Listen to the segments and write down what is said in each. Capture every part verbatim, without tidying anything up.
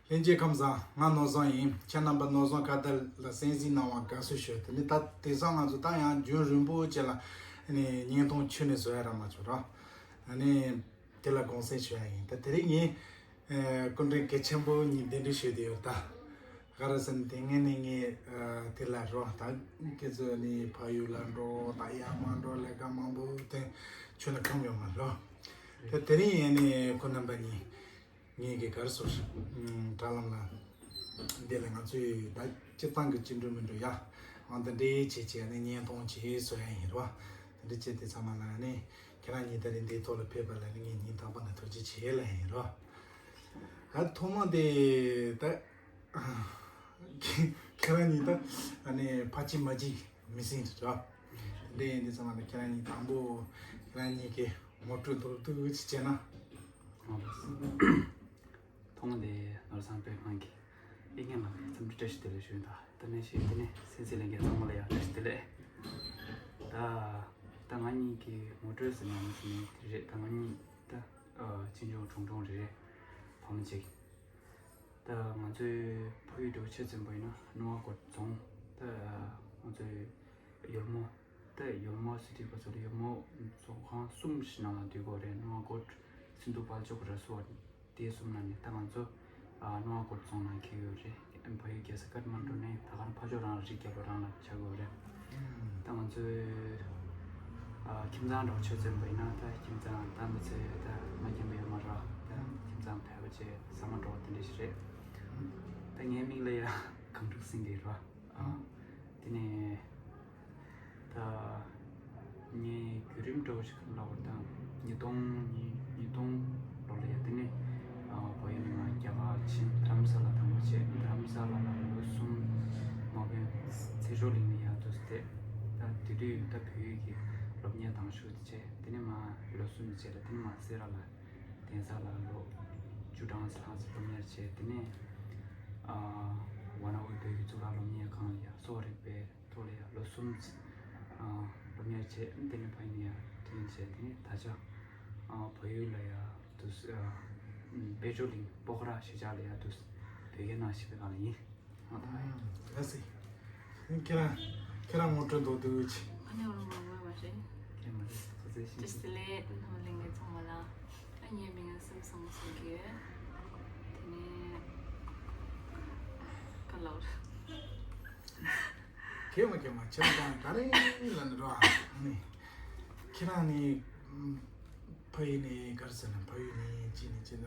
ལྷན་རྒྱས་ཁམས་བཟང་། ང་ནོར་བཟང་ཡིན། ཁྱེད་རྣམ་པ་ནོར་བཟང་ཁ་བརྡ་ལ་གསན་གཟིགས་གནང་བར་དགའ་བསུ་ཞུ། དེ་ནི་ད་དེང་སང་ང་ཚོ་ད་ཡང་རྒྱུན་རིང་པོ་ཅིག་ལ་ནི་བརྙན་ཐུང་ཁྱོན་ནས་བཟོ་ཡ་རག་མ་བྱུང་རོགས། ཨ་ནི་དེ་ལ་དགོངས་སེལ་ཞུ་ཡ་ཡིན། ད་དེ་རིང་ངས་ཨ་སྐུ་མགྲོན་གལ་ཆེན་པོ་གཉིས་གདན་འདྲེན་ཞུས་བསྡད་ཡོད། ད་ག་རེ་ཟེར་ན་དེ་སྔོན་ནས་ངས་ཨ་དེ་ལ་རོགས་ད་ཁྱེད་ཚོ་ནི་ཕ་ཡུལ་ལ་འགྲོ་ད་ཡར་མར་འགྲོ་ལས་ཀ་མང་པོ་དེ་ཁྱོན་ནས་ཁོམ་ཡོད་མ་རེད་རོགས། ད་དེ་རིང་ཡིན་ནི་ཁོང་རྣམ་པ་གཉིས། ངེད་ཀྱི་གར་སོགས་དྲ་ལམ་ལ་འདི་ལ་ང་ཚོས་ད་སྤྱིར་བཏང་གི་སྤྱི་འགྲོ་མི་འགྲོ་ཡ་ཨང་དེ་འདྲའི་བྱས་བྱས་ནས་བརྙན་ཐུང་བྱས་བཟོ་ཡ་ཡིན་རོ། དེ་འདྲ་བྱས་དེ་ཚང་མ་ལ་ནི་ཁྱེད་རང་གཉིས་ད་རིང་འདིའི་ཐོག་ལ་ཕེབས་པ་ལ་ནི་ངས་སྙིང་ཐག་པ་ནས་ཐུགས་རྗེ་ཆེ་ལབ་ཡིན་རོ། ད་ཐོག་མ་དེ་ད་ཁྱེད་རང་གཉིས་ད་ཨ་ནི་ཕ་གཅིག་མ་གཅིག་མི་སྲིད་རོ། དེ་འདྲ་ཡིན་དུས་ཙམ་པ་ལ་ཁྱེད་རང་གཉིས་དང་པོ་ཁྱེད་རང་གཉིས་ཀྱི་ངོ་སྤྲོད་མདོར་བསྡུས་ཅིག་བྱས་ན། ཐོག་མ་དེ་ནོར་བཟང་པའི་ཁང་གི་ཨེ་རྒན་ལགས་ལ་འཚམས་འདྲི་བཀྲ་ཤིས་བདེ་ལེགས་ཞུ་ཡིན། ད་ད་ནས་ཤེས་དེ་ནས་སེམས་སེམས་ལས་འགན་ཚང་མ་ལ་ཡང་བཀྲ་ཤིས་བདེ་ལེགས། ད་ད་ང་གཉིས་ཀྱི་ངོ་སྤྲོད་ཟེར་ན་མི་ཟེར་ནས་དེ་རེད། ད་ང་གཉིས་ད་ཨ་ཅི་འབྱུང་གྲུང་གྲུང་རེད་རེད། ཕ་མ་གཅིག་ད་ང་ཚོའི་ཕ་ཡུལ་འདྲ་བོ་ཆེ་ཙམ་པ་ཡིན་ན་རྣོ་བ་སྒོར་རྫོང་། ད་ང་ཚོའི་ཡུལ་མོ། ད་ཡུལ་མོ་ཟེར་དུས་ཁོ་ཚོ་ལ་ཡུལ་མོ་རྫོང་ཁག་གསུམ་ཞིག་ནང་ལ་འདུས་ཀྱི་ཡོད་རེད། རྣོ་བ་སྒོར་སིན་དྷུ་བལ་ཅོག་ར་སུ་བ་དེ་གསུམ་ནང་ནས་ད་ང་ཚོ་ཨ་རྣོ་བ་སྒོར་རྫོང་ནང་འཁེལ་ཡོད་རེད། ཕ་ཡུལ་རྒྱལ་ས་ཀཏ་མན་ཌུ་ནས་ད་ག་རང་ཕ་ཕྱོགས་རང་ལ་རི་རྒྱལ་པོ་རང་ལ་ཆགས་ཡོད་རེད། ད་ང་ཚོའི་ཨ་ཁྱིམ་ཚང་འདྲ་བོ་ཆ་མཚོན་པ་ཡིན་ན་ད་ཁྱིམ་ཚང་ད་མི་ཚེ་ད་མ་རྒན་པ་ཡོད་མ་རེད། ད་ཁྱིམ་ཚང་བལ་པོ་བྱས་ཟ་མ་འགྲོ་བ་དེ་འདྲ་ཞིག་རེད། ད་ངའི་མིང་ལ་ཡ་གངས་ཕྲུག་སེང་གེ་རེད། ཨ་དེ་ནས་ད་ངའི་བརྒྱུད་རིམ་འདྲ་བོ་ཞིག་ལབ་པར་ད་ཉིས་སྟོང་ཉིས་ཉིས་སྟོང་ལོ་ལ་ཡ་དེ་ནས་ཨ་བལ་ཡུལ་ནས་ང་རྒྱ་གར་ཕྱིན། རྡ་རམ་ས་ལ་དང་པོ་བྱས། རྡ་རམ་ས་ལ་ལ་ལོ་གསུམ་མ་བོན་ཚེ་སྲོག་གླིང་ནས་ཡར་འདུག་སྟེ། ད་དེ་དུས་ད་བོད་ཡིག་གི་སློབ་གཉེར་དང་ཤུགས་བྱས། དེ་ནས་མ་ལོ་གསུམ་རྗེས་ལ་དེ་ནས་མ་སེ་ར་ལ་གདན་ས་ལ་ལོ་བཅུ་གྲངས་ལྷག་ཙམ་སློབ་གཉེར་བྱས། དེ་ནས་ཨ་ཝ་ན་ཝི་བོད་ཀྱི་གཙུག་ལག་སློབ་གཉེར་ཁང་ལ་ཡ་གསོ་བ་རིག་པའི་ཐོག་ལ་ཡ་ལོ་གསུམ་ཨ་སློབ་གཉེར་བྱས། དེ་ནས་ཕ་ཡུལ་ནས་ཡ་ཐོན་བྱས། དེ་ནས་ད་ཆ་ཨ་བལ་ཡུལ་ལ་ཡ་དུ་ཨ་དཔལ་འབྱོར་གླིང་སྤོག་ར་གཞིས་ཆགས་ལ་ཡ་དུ་བོད་སྐད་ནང་བཤད་པའི་སྒང་ལ་ཡིན། ཨ་ད་ཡིན། ལགས་སེ། ཁྱེད་རང་ཁྱེད་རང་ངོ་སྤྲོད་མདོར་བསྡུས་ཅིག་ཨ་ནི་འོ་མ་ངོ་མ་རེད། ཁྱེད་མ་རེད། ཁོ་ཚོའི་ཤིང་ཅི་སི་ལེ་ནོ་ལིང་གི་ཚང་མ་ལ། ཨ་ངའི་མིང་ལ་སེམས་བཟང་ཟེར་གི་ཡོད། དེ་ནས་ཀ་ལོར། གད་མོ་གད་མོ་ཁྱེད་རང་ག་རེ་ལ་ནི་རོ། ཨ་ནི་ཁྱེད་རང་ནི་ཕ་ཡུལ་ནས་ག་རེ་ཟེར་ན་ཕ་ཡུལ་ནས་ཅི་ནས་ཅི་ན་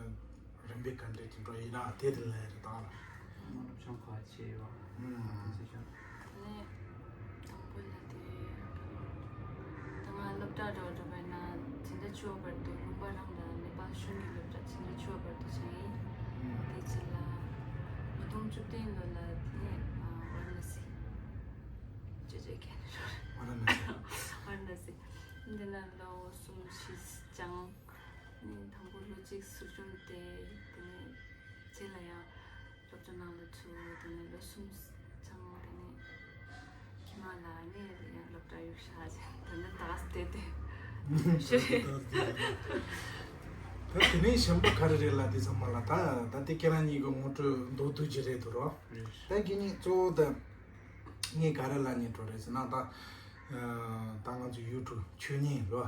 རིམ་པས་ག་འདྲ་ཅིག་འགྲོ་ཡིན་ན་དེ་དེ་ལ་རེ་དང་ལ། སློབ་སྦྱོང་ག་བྱས་ཡོད། ཨུམ། དེ་ནས་དང་པོ་ལ་དེ་ད་ང་སློབ་གྲྭ་འགྲོ་འགྲོ་བས་ན་དེ་འདྲ་ཆུ་བ་བར་དུ་ལུང་པ་རང་དང་ནེ་པཱལ་གཞུང་གི་སློབ་གྲྭ་དེ་འདྲ་ཆུ་བ་བར་དུ་ཕྱིན་ཡིན། དེ་རྗེས་ལ་ཉིས་སྟོང་བཅུ་བདུན་ལོ་ལ་དེ་ནས་ཝཱ་ར་ཎ་སི་ཅོ་ཅོ་ཁན་ཝཱ་ར་ཎ་སི་ཝཱ་ར་ཎ་སི་འདི་ན་ལོ་གསུམ་བཞི་སྦྱངས། ནས་དང་པོ་ལོ་གཅིག་ཟུར་སྦྱོང་བསྡད། དེ་ནས་རྗེས་ལ་ཡང་སློབ་གྲྭ་ནང་ལ་ཚུད། དེ་ནས་ལོ་གསུམ་སྦྱངས། དེ་ནས་ཁྱི་མ་ལ་ནས་ཡང་སློབ་གྲྭ་གཡུག་བཞག་ཅིང་དེ་ནས་ད་བསྡད་དེ་ཤི་རེད། ད་དེ་ནས་གཞན་པ་ག་རེ་རེད་ལ་དེ་ཚང་མ་ལ་ད་ད་དེ་ཁྱེད་རང་གཉིས་ཀྱི་ངོ་སྤྲོད་མདོར་བསྡུས་ཅིག་རེད་འདུག་རོ། ད་ཁྱེད་གཉིས་གཙོ་བོ་ད་ངས་ག་རེ་ལ་ནས་འགྲོ་རེད་ཟེར་ན་ད་ད་ང་ཚོ་ཡུ་ཊུབ་ཆོས་ཉིད་རོ།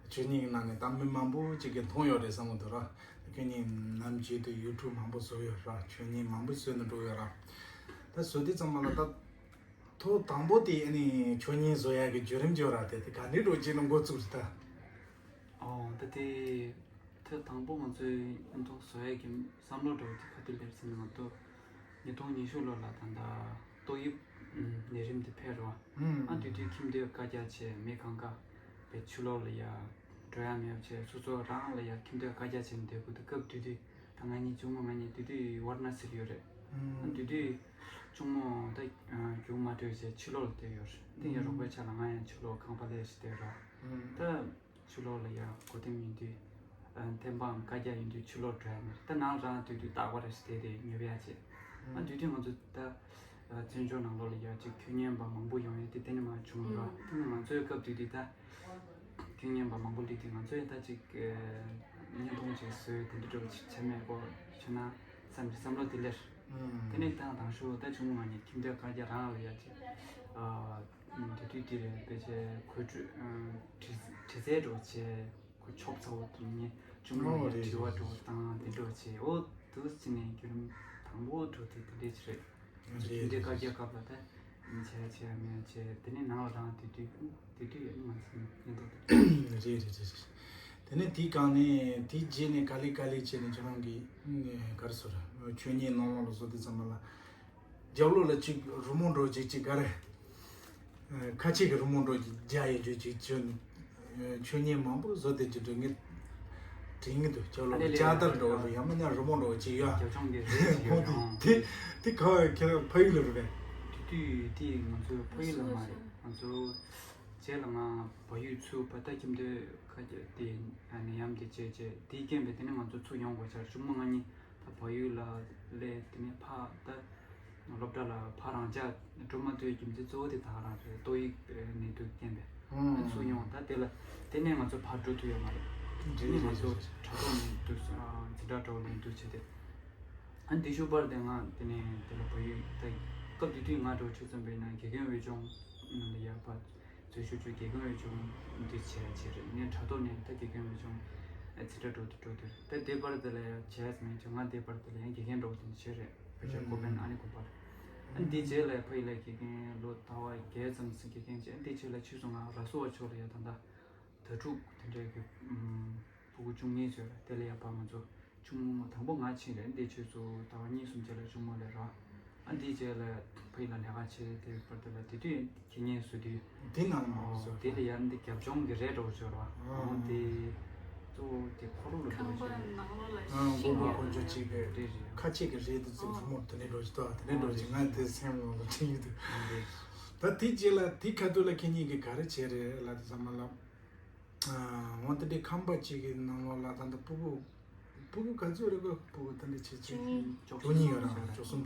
ཆོས་ཉིད་ནང་ནས་ད་མི་མང་པོ་ཅིག་གིས་མཐོང་ཡོད་རེད་བསམ་གྱི་འདུག་ར། ཁྱོད་ཉིད་ནམ་རྒྱུན་དུ་ཡུ་ཊུབ་མང་པོ་བཟོ་ཡོད་ར། ཆོས་ཉིད་མང་པོ་བཟོས་ནས་འགྲོ་ཡོད་ར། ད་བཟོ་དུས་ཙམ་པ་ལ་ད་ཐོག་དང་པོ་དེ་ཨ་ནི་ཆོས་ཉིད་བཟོ་ཡག་གི་བརྒྱུད་རིམ་ཅིག་ཡོད་ར། དེ་དེ་ག་འདྲའི་འགྲོ་ཅིག་ནས་འགོ་བཙུགས་རེད་ད། ཨོ་ད་དེ་ཐོག་དང་པོ་ང་ཚོའི་ཡུ་ཊུབ་བཟོ་ཡག་གི་བསམ་བློ་འདྲ་བོ་དེ་ག་དུས་སླེབས་ཟེར་ན་ང་ཚོ་ཉིས་སྟོང་ཉི་ཤུ་ལོ་ལ་ད་ལྟ་ཏོག་དབྱིབས་ནད་རིམས་དེ་འཕེལ་རོ། ཨ་དུས་དུས་ཁྱིམ་སྡོད་བཀའ་རྒྱ་ཆེ། མི་གང་ག་པའི་ཕྱི་ལོགས་ལ་ཡ་འགྲོ་ཡ་མེད་པ་བྱས། སོ་སོ་རང་ལ་ཡ་ཁྱིམ་སྡོད་བཀའ་རྒྱ་བྱས་ནས་སྡོད་དགོས་འདུག་སྐབས་དེ་དུས་ད་ང་གཉིས་གཅུང་མོ་ང་གཉིས་དེ་དུས་ཝར་ན་སིལ་ཡོད་རེད། ཨ་དེ་དུས་གཅུང་མོ་ད་རྒྱུགས་མ་སྤྲོད་བྱས་ཕྱི་ལོགས་ལ་བསྡད་ཡོད་རེད། དེ་ཡང་རོགས་པའི་ཆ་ལ་ང་ཡང་ཕྱི་ལོགས་ཁང་པ་ལས་ཤིག་བསྡད་ར། ད་ཕྱི་ལོགས་ལ་ཡ་གོ་སྟོན་ཡིན་དུས། ཨ་ཐེམ་སྤང་བཀའ་རྒྱ་ཡིན་དུས་ཕྱི་ལོགས་འགྲོ་ཡ་མེད། ད་ནང་རང་དུས་དུས་རྟག་པར་ཞིག་བསྡད་དེ་ཉོབ་ཡ་བྱེད། ཨ་དུས་དུས་ང་ཚོ་ད་ཨ་བཙན་བྱོལ་ནང་ལོགས་ལ་ཡ་ཅིག་ཁྱོད་ཉན་པ་མང་པོ་ཡོང་ཡ་དེ་དེ་ནས་མར་བྱུང་ར། དེ་ནས་ང་ཚོའི་སྐབས་དུས་དུས་ད་ཁྱོད་ཉན་པ་མང་པོ་སླེབས་དུས་ང་ཚོས་ད་ཅིག་བརྙན་ཐུང་ཅིག་བཟོས་དེ་འདྲ་འདྲ་བོ་ཅིག་བྱས་མེད་གོ། བྱས་ན་ས་ བསམ་བསམ་བློ་དེ་ལེར། དེ་ནས་ད་དང་ཤོག་ད་ཆུང་མ་ང་གཉིས་ཁྱིམ་སྡེ་བཀའ་རྒྱ་རང་ལ་ཡ་ཆེ། དེ་དུས་དེ་རེད་པས་ཆེ་གོས་འཁྲུད་དྲི་དྲི་རྩད་འགྲོ་ཆེ། གོས་ཆོབ་ཚ་བོ་དུ་ནི་ཆུང་མ་ཡ་དྲི་བ་འགྲོ་དང་དེ་འགྲོ་ཆེ། འོ་དུ་ཅི་ནས་རྒྱུན་དང་པོ་འགྲོ་དེ་དེ་འདྲས་ཆེ་རེད། ཁྱིམ་སྡེ་བཀའ་རྒྱ་སྐབས་ལ་ད་ཆེ་ཆེ་མེད་ཆེ། དེ་ནས་ནང་ལ་རང་དེ་དུས་དེ་དུས་ཡ་ང་ཚོ་ཉིན་ཐོ་དེ། རེད་རེད་རེད། དེ་ནས་དེའི་སྒང་ནས་དེའི་རྗེས་ནས་ག་ལེ་ག་ལེ་བྱས་ནས་ཁྱོད་རང་གིས་ནས་ག་རེ་ཟེར་ར་ཆོས་ཉིད་ནང་ལོགས་ལ་བཟོ་དུས་ཙམ་པ་ལ་རྒྱབ་ལོགས་ལ་གཅིག་རི་མོ་འདྲ་བོ་ཅིག་གཅིག་ག་རེ་ཁ་ཆེ་གི་རི་མོ་འདྲ་བོ་ཅིག་རྒྱག་ཡས་རྒྱུ་ཅིག་ཆོས་ཆོས་ཉིད་མང་པོ་བཟོ་དེ་ཅིག་འདྲ་ངས་དྲན་གི་འདུག་རྒྱབ་ལོགས་ལ་ལྕགས་དར་འདྲ་བོ་རེད། ཡང་མིན་ན་རི་མོ་འདྲ་བོ་ཅིག་ཡོད། རྒྱབ་ལྗོངས་ཀྱི་རེད་ཅིག་ཡོད་ཀྱང་། དེ་དེ་ག་བ་ཁྱེད་རང་ཕ་ཡུལ་ལ་རེད་པས། དེ་དུས་དེ་ང་ཚོའི་ཕ་ཡུལ་ལ་མ་རེད། ང་ཚོ་རྗེས་ལ་ང་བལ་ཡུལ་ཚུར་བ་ད་ཁྱིམ་སྡེ་ཁ་གྱ་དེ་ནད་ཡམས་དེ་བྱས་བྱས་དེའི་རྐྱེན་པས་དེ་ནས་ང་ཚོ་ཚུར་ཡོང་དགོས་ཆགས། ཆུང་མ་ང་གཉིས་ད་བལ་ཡུལ་ལ་སླེབས། དེ་ནས་ཕ་ད་སློབ་གྲྭ་ལ་ཕ་རང་འཇགས་འགྲོ་མ་ཐུབ་རྒྱུ་མཚན་གཙོ་བོ་དེ་ད་རང་རེད། ཏོག་དབྱིབས་ནད་དུག་རྐྱེན་པས་ཚུར་ཡོང་། ད་དེ་ལ་དེ་ནས་ང་ཚོ་ཕར་འགྲོ་ཐུབ་ཡོད་མ་རེད། དེ་ནས་ང་ཚོ་དྲ་ཐོག་ནས་འདུག་འཛིན་གྲྭ་འགྲོ་ལེན་འདུག་བྱས་ཏེ། ཨ་ནི་དེ་ཤུ་པར་དེ་ང་དེ་ནས་དེ་ལ་བལ་ཡུལ་ད་སྐབས་དེ་དུས་ང་འགྲོ་ཆོས་ཚན་པའི་ནང་དགེ་རྒན་འོས་སྦྱོང་ནང་ལ་ཡར་ཕར་འཛུལ་ཞུགས་བྱས། དགེ་རྒན་འོས་སྦྱོང་འདི་བྱས་བྱས་རེད། ངས་དྲ་ཐོག་ནས་ད་དགེ་རྒན་འོས་སྦྱོང་ཚིག་ཕྲ་འགྲོ་དུ་འགྲོ་དུས་ད་དེ་པར་དེ་ལ་ཡང་བྱས་མིན་ཅིག་ང་དེ་པར་དེ་ལ་ཡང་དགེ་རྒན་འགྲོ་དུ་བྱས་རེད། བོད་ཆོས་འགོ་དཔོན་ཨ་ནི་དགོན་པར། ཨ་ནི་འདི་རྗེས་ལ་ཕ་ཡུལ་ལ་དགེ་རྒན་ལོ་ཟླ་བ་བརྒྱད་ཙམ་ཞིག་དགེ་རྒན་བྱས། ཨ་ནི་འདི་རྗེས་ལ་ཕྱིས་སུ་ང་ར་སོ་བ་ཕྱོགས་ལ་ཡང་ད་ལྟ་དྭ་ཕྲུག་དེ་འདྲའི་གི་ཕྲུ་གུ་བཅུ་གཉིས་ཚོད་རེད། དེ་ལ་ཡང་ཕར་ང་ཚོ་ཆུང་མ་དང་པོ་ང་ཕྱིན་རེད། འདི་ཆོས་སུ་ཟླ་བ་གཉིས་གསུམ་རྗེས་ལ་ཆུང་མ་ལས་ར། ཨ་འདི་རྗེས་ལ་ཕ་ཡུལ་ལ་ལས་ཀ་བྱེད་དེ་བར་དུ་ལ་དེ་དུས་ཁེ་ཉེན་བཟོ་དུས་དེ་ནང་ལ་མ་བཟོ་དེ་ལ་ཡར་འདི་རྒྱབ་ལྗོངས་ཀྱི་རེད་འགྲོ་བར་བྱོས་ར། ཨོ་དེ་གཙོ་བོ་དེ་ཁོ་རང་ལ་འགྲོ་ཁང་པ་བྱེད་ནང་ལོགས་ལ་ཨང་ཤི་གོ་གོ་ཡོད་ཁོ་ཚོ་རེད། གཅིག་གི་རེད་རེད། ཁ་ཆེ་གི་རེད་དུ་ཚིག་ཐུ་མོར་དེ་ནས་འགྲོ་བྱེད་དོ། དེ་ནས་འགྲོ་བྱེད་ང་དེ་སེམས་ལ་ལ་ཁྲིད་ཡོད་དུ། ཨོ་རེད། ད་དེ་རྗེས་ལ་དེ་ཁ་ཐུག་ལ་ཁེ་ཉེན་གི་ག་རེ་བྱས་རེད་ལ་དེ་ཚང་མ་ལ། འོ་དེ་འདྲའི་ཁང་པ་གཅིག་གི་ནང་ལོགས་ལ་ད་ལྟ་ཕྲུ་གུ་ཕྲུ་གུ་ག་ཚོད་རེད་གོ་ཕྲུ་གུ་ད་འདྲ་བྱེད་ཆེད་བཅུ་གཉིས། བཅུ་གཉིས་ཡོད་ར་བཅུ་གསུམ།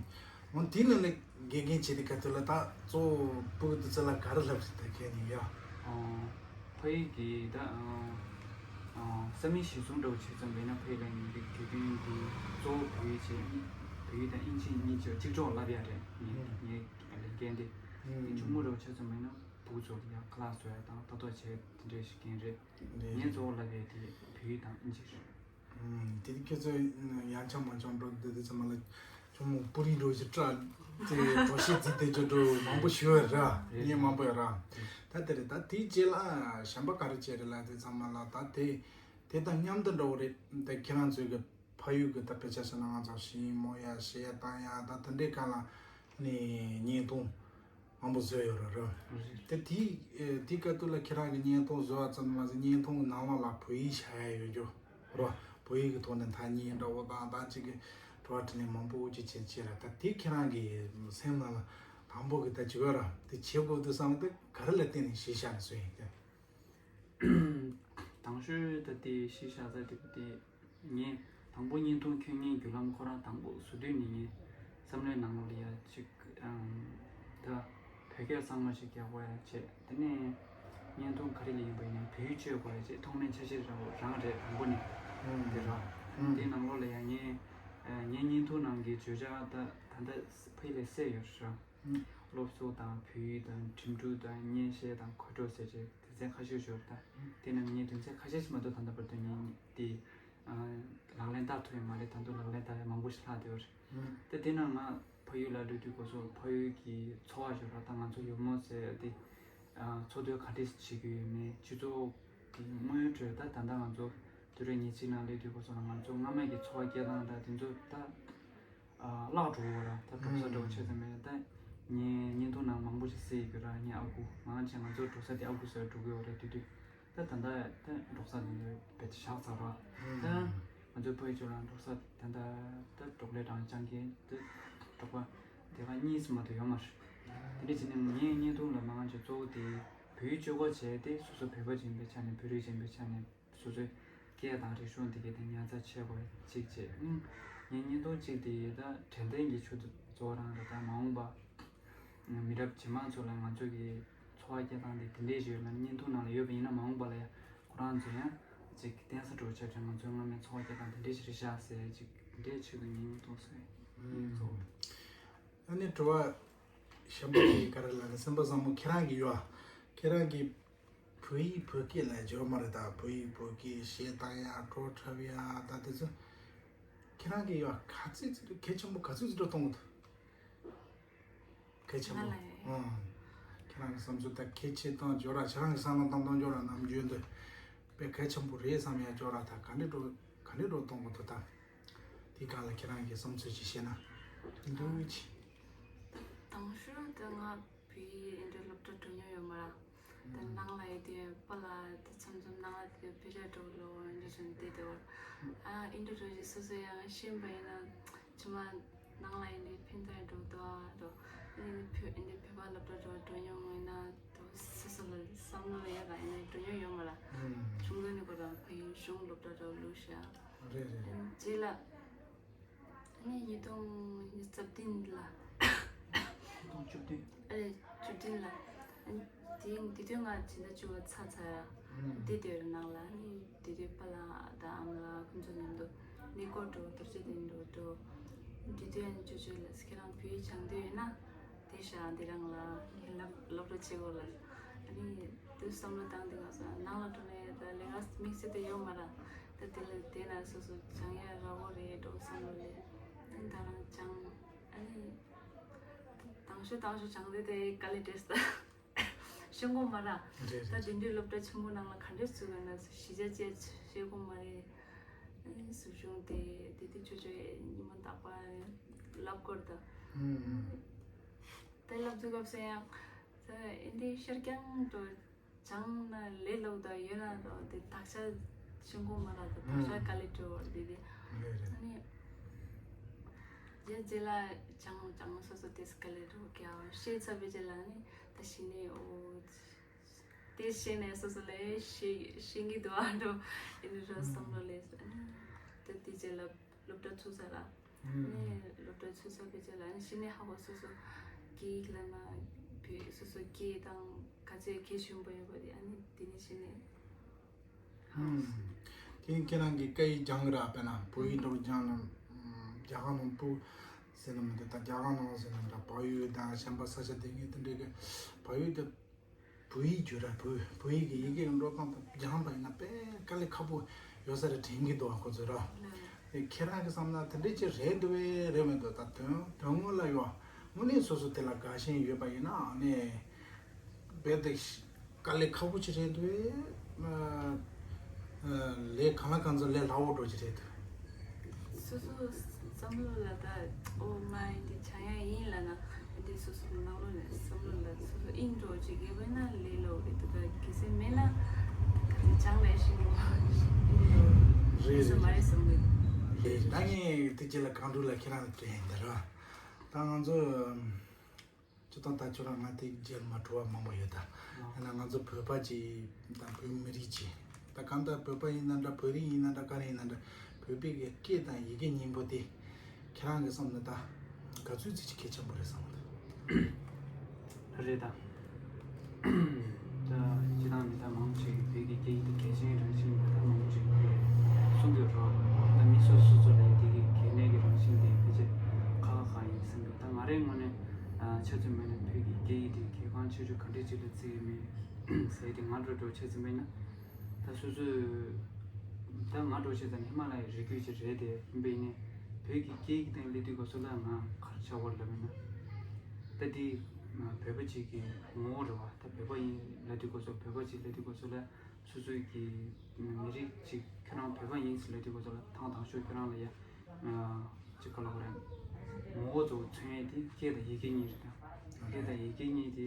འོ་དེ་ནང་ནས་དགེ་རྒན་བྱེད་དེ་ག་ཚོད་ལ་ད་གཙོ་བོ་ཕྲུ་གུ་དེ་ཚོ་ལ་ག་རེ་ལབ་རེད་ད་ཁྱེད་ནས་ཡ། ཕ་ཡུལ་གྱི་ད་ས་མིང་གཞིར་བཟུང་འདྲ་བོ་བྱེད་ཙམ་པས་ན་ཕ་ཡུལ་ལ་ཉིན་གྱི་དགེ་རྒན་འདི་གཙོ་བོ་བོད་ཡིག་བྱས། བོད་ཡིག་དང་དབྱིན་ཇི་གཉིས་ཆ་གཅིག་ཆོག་ལབ་ཡ་རེད། ངའི་ངའི་ལས་འགན་དེ་དེ་ཆུང་ངུ་འདྲ་བོ་བྱེད་ཙམ་པས་ན། ཕྲུ་གུ་ཚོ་ལ་ཡང་ཁ་ལག་བཟོ་ཡ་དང་ལྟ་རྟོག་བྱེད་དེ་འདྲའི་ཞིག་ཀྱང་རེད། ངས་གཙོ་བོ་ལབ་ཡས་དེ་བོད་ཡིག་དང་ཨིན་ཇི་རེད། དེ་ཁྱེད་ཚོ་ཡང་ཆང་མ་ཆང་འགྲོ་དེ་དེ་ཚང་མ་ལ་ཆུང་མོ་སྤུ་རིས་འགྲོ་ཞིག་སྐྲ་དེ་གྲོ་ཤིག་རྫི་དེ་ཚོ་འགྲོ་མང་པོ་ཞུ་བ་ར་ངས་མང་པོ་ཡོད་ར། ད་དེ་རེད། ད་དེའི་རྗེས་ལ་གཞན་པ་ག་རེ་བྱས་རེད་ལ་དེ་ཚང་མ་ལ་ད་དེ་དེ་དང་མཉམ་དུ་འགྲོ་བ་རེད། ད་ཁྱེད་རང་ཚོའི་གི་ཕ་ཡུལ་གྱི་ད་དཔེ་ཆ་བཞག་ན་ང་ཚོ་ཞིང་རྨོ་ཡ་ཞེ་ཡ་བཏང་ཡ་ད་དེ་འདྲའི་སྒང་ལ་ནས་བརྙན་ཐུང་མང་པོ་བཟོས་ཡོད་རེད་ར། དེ་དེའི་དེའི་སྐབས་དུས་ལ་ཁྱེད་རང་གི་བརྙན་ཐུང་བཟོ་བ་ཙམ་མ་ཟད་བརྙན་ཐུང་གི་ནང་ལོགས་ལ་བོད་ཡིག་བཞག་ཡ་ཡོད་རྒྱུ་ར། བོད་ཡིག་གི་ཐོག་ནས་ཐ་སྙད་འདྲ་བོ་དང་ད་ཅིག་གི་དྲི་བ་དྲིས་ལན་མང་པོ་ཅིག་བྱེད་ཅེས་ར། ད་དེ་ཁྱེད་རང་གི་སེམས་ནང་ལ་དང་པོ་གི་ད་ཅིག་ཡོད་ར། དེ་བྱེད་དགོས་དུས་བསམ་དེ་ག་རེ་ལ་བརྟེན་ནས་གཞི་བཞག་ནས་བཟོས་ཡིན་ཏེ། དང་ཤོས་ད་དེ་གཞི་བཞག་ས་དེ་དེ། ངས་དང་པོ་བརྙན་ཐུང་ཁྱོན་ངའི་བརྒྱུད་ལམ་ཁོ་རང་དང་པོ་བཟོ་དུས་ནས་ངའི་བསམ་བློའི་ནང་ལ་ཡ་གཅིག་ད་བོད་སྐད་གཙང་མ་ཞིག་རྒྱག་དགོས་ཡ་བྱས། དེ་ནས་བརྙན་ཐུང་ག་རེ་ལ་ཡིན་པ་ཡིན་ན་བོད་ཡིག་སྤྱོད་དགོས་ཡ་བྱས། ཐོག་མའི་འཆར་གཞི་རང་རང་རེད་དང་པོ་ནས་དེ་ར། དེའི་ནང་ལོགས་ལ་ཡ་ངས་ངའི་བརྙན་ཐུང་ནང་གི་བརྗོད་བྱ་ད་ད་ལྟ་ཕ་ཡུལ་ལ་གསལ་ཡོད་ར། སློབ་གསོ་དང་བོད་ཡིག་དང་འགྲིམ་འགྲུལ་དང་གཉེན་བཤད་དང་གོས་འགྲོས་ཟེར་བྱས་དོན་ཚན་ཁ་ཤས་ཤོར་ད། དེ་རྣམས་ངས་དོན་ཚན་ཁ་ཤས་ཤིག་མ་གཏོགས་ད་ལྟ་བར་དུ་ངས་དེ་ལག་ལེན་བསྟར་ཐུབ་ཡོད་མ་རེད། ད་དུང་ལག་ལེན་བསྟར་ཡ་མང་པོ་ཞིག་ལྷག་བསྡད་ཡོད་རེད། ད་དེ་ནང་ང་ཕ་ཡུལ་ལ་འགྲོ་དུས་སྐབས་སུ་ཕ་ཡུལ་གྱི་འཚོ་བ་ཤོར་བ་དང་ང་ཚོ་ཡུལ་མོ་ཟེར་དེ་འཚོ་སྡོད་ག་འདྲས་བྱེད་ཀྱི་ཡོད་མེད། སྤྱི་ཚོགས་ཀྱི་དངོས་ཡོད་གྲོས་ད་ད་ལྟ་ང་ཚོ་དུས་རབས་ཉེར་གཅིག་ནང་སླེབས་དུས་སྐབས་སུ་ང་ཚོ་སྔ་མ་གི་འཚོ་བ་སྐྱེལ་སྟངས་ད་དེ་ཚོ་ད། བརླག་འགྲོ་བ་ར། ད་འགྲོ་ས་འགྲོ་ཆེ་ཙམ་མེད། ད་ངས་བརྙན་ཐུང་ནང་མང་པོ་ཞིག་གསལ་ཡོད་ར། ངའི་ཨ་ཁུ་མང་ཆེ་ང་ཚོ་འགྲོ་ས་དེ་ཨ་ཁུ་ཟེར་འགྲོ་གི་ཡོད་རེད། དེ་དུས་ད་ད་ལྟ་ད་འགྲོ་ས་དེ་ཚོ་བེད་བཞག་ཚར་ར། ད་ང་ཚོའི་ཕ་ཡུལ་ཕྱོགས་ལ་འགྲོ་ས་ད་ལྟ་ད་འབྲོག་ལས་རང་རྐྱང་གི་ད་འབྲོག་པ་དེ་ག་གཉིས་སུ་མ་གཏོགས་ཡོད་མ་རེད། དེ་འདྲ་བྱས་ནས་ངས་བརྙན་ཐུང་ལ་མང་ཆེ་གཙོ་བོ་དེ་བོད་ཡིག་སྤྱོད་སྒོ་བྱས་ཏེ་སོ་སོ་བོད་པ་ཅིག་ཡིན་པའི་ཆ་ནས་བོད་རིགས་ཅིག་ཡིན་པའི་ཆ་ནས། སོ་སོའི་སྐད་དང་རིག་གཞུང་འདི་གའི་དེ་ཉར་ཚགས་བྱེད་དགོས་གཅིག་བྱས། ཨང་། ངའི་བརྙན་ཐུང་གཅིག་དེ་ད་དྲན་རྟེན་གྱི་ཆེད་དུ་བཟོ་རང་རེད། ད་མ་འོངས་པ་མི་རབས་རྗེས་མ་ཚོ་ལ་ང་ཚོ་གི་འཚོ་བ་སྐྱེལ་སྟངས་དེ་དེ་འདྲས་ཞིག་ཡོད་ན་བརྙན་ཐུང་ནང་ལ་ཡོད་པ་ཡིན་ན་མ་འོངས་པ་ལ་ཡང་ཁོ་རང་ཚོ་ཡང་ཅིག་བརྟེན་ས་འགྲོ་ཆ་ཆ་ང་ཚོའི་སྔ་མའི་འཚོ་བ་སྐྱེལ་སྟངས་དེ་འདྲས་ཞིག་རེད་ཤག་ཟེར་ཅིག་ དེའི་ཆེད་དུ་ཉིན་མོ་གཏོང་སའི་ཡིག་ཚོགས། ཨ་ནི་དྲི་བ་གཞན་པ་དེ་ག་རེ་ལབ་ན། སེམས་པ་བཟང་མོ། ཁྱེད་རང་གི་ཡོད་ཨ། ཁྱེད་རང་གི་བོད་ཡིག་བོད་སྐད་ལ་འབྱོར་མ་རེད། ད་བོད་ཡིག་བོད་སྐད་གཞས་བཏང་ཡ་བྲོ་འཁྲབ་ཡ་ད་དེ་ཚོ་ཁྱེད་རང་གི་ཡོད་ཨ། ག་ཚོད་ཚོད་གལ་ཆེན་པོ་ག་ཚོད་ཚོད་གཏོང་གི་འདུག་གལ་ཆེན་པོ། ང་ལ་ཡང་། ཨང་། ཁྱེད་རང་གི་བསམ་ཚུལ་ད་གལ་ཆེ་བཏང་འབྱོར་ར། ཁྱེད་རང་གི་བསམ་བློ་བཏང་བཏང་འབྱོར་ར། ནམ་རྒྱུན་དུ་དཔེ་གལ་ཆེན་པོ་རེད་བསམ་ཡ་འབྱོར་ར། ད་ག་འདྲ་འགྲོ་ག་འདྲ་འགྲོ་གཏོང་གི་འདུག་ད་དེའི་སྒང་ལ་ཁྱེད་རང་གི་བསམ་ཚུལ་ཅིག་བཤད་ན་འདུག་ཅི། དང་ཤོས་དེ་ང་བོད་ཡིག་འདི་སློབ་གྲྭ་འགྲོ་མྱོང་ཡོད་མ་ར། དེ་ནང་ལ་ཡི་དེ་པ་ལ་དེ་མཚམས་མཚམས་ནང་ལ་དེ་བེ་ཤ་འགྲོ་ལོ་འདི་བཞིན་བསྡད་དེ་བར། ཨ་ཨིན་འདྲ་འགྲོ་ཞིག་སོ་སོ་ཡང་ཤེས་པ་ཡིན་ན་ཅི་མ་ནང་ལ་ཡིན་དེ་ཕན་ཐོགས་འགྲོ་དོ་ཨ་འགྲོ། ཨ་ནི་བོད་ཨིན་དེ་བོད་པ་སློབ་གྲྭ་འགྲོ་འགྲོ་མྱོང་ཡིན་ན་དེ་སོ་སོ་ལ་བསམ་བློ་ལ་ཡ་ག་ཡིན་ན་འགྲོ་མྱོང་ཡོད་མ་ར། ཆུང་དུས་ནས་ཁོ་རང་བོད་ཡིག་གཞུང་སློབ་གྲྭ་འགྲོ་ལུགས་ཤ། རེད་རེད། རྗེས་ལ། ཨ་ནི་ཉིས་སྟོང་ཉི་ཤུ་རྩ་བདུན་ལ། ཉིས་སྟོང་བཅུ་བདུན། ཨ་ནི་བཅུ་བདུན་ལ། ཨ་ནི་དེ་དེ་དུས་ང་སྦྱིན་བདག་བཅུ་པ་ཚར་ཚར་ཡ། ཨུམ། དེ་དུས་ནང་ལ་ཨ་ནི་དེ་དུས་པཱ་ལགས་དང་ཨ་མ་ལགས་ཁོང་ཚོ་མཉམ་དུ་གནས་སྐོར་འགྲོ། རྡོ་རྗེ་གདན་འགྲོ་འགྲོ། དེ་དུས་ཨ་ནི་ཅོ་ཅོ་ལ་ཁྱེད་རང་བོད་ཡིག་སྦྱང་འདོད་ཡོད་ན། དེ་ཤ་འདི་རང་ལ་ངས་ལབ་སློབ་གྲྭ་ཆེ་གོ་ལ། ཨ་ནི་དུ་བསམ་བློ་བཏང་དེ་ག་ས་ནང་ལ་འགྲོ་ནས་ད་ལས་ཀ་དམིགས་བསལ་དེ་ཡོད་མ་ར། ད་དེ་ལ་དེ་ན་སོ་སོ་སྦྱང་ཡ་ར་བོ་རེད་འགྲོ་བསམ་བློ་ལས། ཨ་ནི་ད་རང་སྦྱང་། ཨ་ནི་དང་ཤོས་དང་ཤོས་སྦྱང་དེ་དེ་དཀའ་ལས་འདྲེས་ད། ཤེས་གོ་མ་ར། རེད་ད་རེད། དེ་འདྲའི་སློབ་གྲྭ་ཆེན་པོ་ནང་ལ་ག་འདྲས་སུ་ག་ན་གཞིས་ཆགས་ཅེས་ཤེས་གོ་མ་རེད། ཨ་ནི་གཟུགས་གཞུང་དེ་དེ་དེ་ཆོ་ཆོ་ཉི་མ་རྟག་པར་ལབ་སྐོར་ད། ཨུམ། དེ་ལབ་དུས་སྐབས་སུ་ཡང་ད་ཨེ་འདི་ཤར་རྐྱང་དུ་སྦྱང་ན་ལས་སླ་པོ་ད་ཡོད་ན་རོ། དེ་དག་ཆ་ཤེས་གོ་མ་ར། ད་དག་ཆ་དཀའ་ལས་འཕྲད་བར་དེ་དེ། རེད་རེད། ཨ་ནི་རྗེས་རྗེས་ལ་སྦྱང་སྦྱང་སོ་སོ་དེ་དཀའ་ལས་འཕྲད་ཀྱང་ཤེས་ཚར་བའི་རྗེས་ལ་ནི་ད་གཞི་ནས་འོ་དེ་ཤེས་ནས་སོ་སོ་ལས་ཤེས་ཤེས་ཀྱི་འདུག་ཨ་འགྲོ། ཨེ་འདི་ར་བསམ་བློ་ལས་ཨ་ནི་ད་དེ་རྗེས་ལ་སློབ་གྲྭ་ཚུགས་ཚར་ར། ཨ་ནི་སློབ་གྲྭ་ཚུགས་ཚར་བའི་རྗེས་ལ་ཨ་ནི་གཞི་ནས་ཧ་གོ་སོ་སོ་སྐད་ཡིག་ལབ་ན་བོད་སོ་སོ་སྐད་དང་ག་ཚད་གལ་ཆེན་པོ་ཡོད་པ་དེ་ཨ་ནི་དེ་ནས་གཞི་ནས། ཧུམ། དེ་ཁྱེད་རང་གིས་སྐད་ཡིག་སྦྱང་གི་ར། དཔེར་ན་བོད་ཡིག་འདྲ་པོ་སྦྱང་ན། ཨམ། རྒྱ་གར་ནང་བོད་ཟེར་ན་མི་འདུག་ད་རྒྱ་གར་ནང་ཟེར་ན་འདྲ། བལ་ཡུལ་དང་གཞན་པ་ས་ཆ་དེ་གའི་དེ་འདྲའི་གི་བལ་ཡུལ་དེ། བོད་ཡིག་བརྗོད་ར། བོད་བོད་ཡིག་གི་ཡི་གེ་འགྲོ་སྟངས་དང་སྦྱངས་པ་ཡིན་ན་དཔེ་དཀའ་ལས་ཁག་པོ་ཡོད་ས་རེད་དྲན་གྱི་འདུག་ཨ་ཁོ་ཚོས་ར། ཨེ་ཁྱེད་རང་གི་བསམ་ན་དེ་འདྲས་ཅིག་རེད་འདུག་བས་རེད་མི་འདུག་ད་དོན་དོན་དངོས་ལ་ཡོད་དངོས་གནས་སོ་སོ་དེ་ལ་དགའ་ཞེན་ཡོད་པ་ཡིན་ན་ཨ་ནི་རྦད་དེ་དཀའ་ལས་ཁག་པོ་ཅིག་རེད་འདུག་བས། ཨ་ཨ་ལས་གང་ལ་གང་འཚམ་ལས་སླ་བོ་འགྲོ་ཅིག་རེད་འདུག་སོ་སོ་བསམ་བློ་ལ་ད་ཨོ་མ་འདི་བྱ་ཡ་ཡིན་ལབ་ན་འདི་སོ་སོ་ནང་ལོགས་ནས་བསམ་བློ་ལ་སོ་སོ་ཨིན་འགྲོ་ཅིག་ཡོད་པ་ན་ལས་སླ་བོ་རེད་འདུག་ད་གལ་སྲིད་མེད་ན་ད་ག་ཚོད་སྦྱང་ལས་ཤེས་ཀྱི་མ་རེད། རེད་སོ་མ་རེད་བསམ་གི། རེད། ད་ངས་དེ་རྗེས་ལ་གང་འགྲུལ་ལ་ཁྱེད་རང་ལ་དྲན་ཡིན་ད་ར། ད་ང་ཚོ་ཁྱོད་དང་ད་ཁྱོད་རང་ང་དེ་རྗེས་མ་དྲི་བ་མང་པོ་ཡོད་ད། ཡང་ན་ང་ཚོ་བོད་པ་ཅིག་དང་བོད་མི་རིགས་ཅིག་ད་གང་ལྟར་བོད་པ་ཡིན་ན་འདྲ། བོད་རིགས་ཡིན་ན་འདྲ། ག་རེ་ཡིན་ན་འདྲ། བོད་པའི་གི་སྐད་དང་ཡི་གེ་གཉིས་པོ་དེ་ཁྱེད་རང་གི་བསམ་ན་ད་ག་ཚོད་ཅིག་གལ་ཆེན་པོ་རེད་བསམ་གི་འདུག་རེད་ད། ད་སྤྱི་བཏང་འདི་ད་མང་ཆེ་བོད་ཀྱི་སྐད་ཡིག་དེ་གལ་ཆེན་རང་བཞིན་ད་ལྟ་མང་ཆེ་གསུང་གི་རོགས། ད་མི་སོ་སོ་ཚོ་ལ་དེ་གི་གལ་གནད་ཀྱི་རང་བཞིན་དེ་ཕལ་ཆེར་ཁག་ཁག་ཡིན་བསམ་གི། ད་ང་རའི་ངོས་ནས་ཆ་མཚོན་པ་ཡིན་ན་བོད་ཀྱི་སྐད་ཡིག་དེ་གལ་འགངས་ཆེ་ཤོས་ག་འདྲ་ཅིག་ལ་བརྩི་ཡོད་མེད་ཟེར་དེ་ང་འདྲ་འདྲ་ཆ་མཚོན་པ་ཡིན་ན། ད་སོ་སོས་ད་ང་འདྲ་བྱས་ཙང་ཧི་མ་ལ་ཡའི་རི་རྒྱུད་ཅིག་རེད་དེ། ཡིན་པ་ཡིན་ནའི་བོད་ཀྱི་སྐད་ཡིག་སྟེང་སླེབས་དུས་སྐབས་སུ་ལ་ང་ག་རེ་ཆགས་པ་རེད་ལབ་ན། ད་འདི་བོད་པ་ཅིག་གི་ངོ་བོ་རེད་བ། ད་བོད་པ་ཡིན་ལབ་དུས་སྐབས་སུ་བོད་པ་ཅིག་ལབ་དུས་སྐབས་སུ་ལ་སོ་སོའི་གི་མི་རིགས་ཅིག་ཁྱོད་རང་བོད་པ་ཡིན་ཟེར་ལབ་དུས་སྐབས་སུ་ལ་དང་དང་ཤོས་ཁྱོད་རང་ལ་ཡ་ཅིག་ག་ལབ་དགོས་རེད། ངོ་བོ་གཙོ་བོ་མཚོན་ཡས་དེ་སྐད་དང་ཡི་གེ་གཉིས་རེད་ད། སྐད་དང་ཡི་གེ་གཉིས་དེ་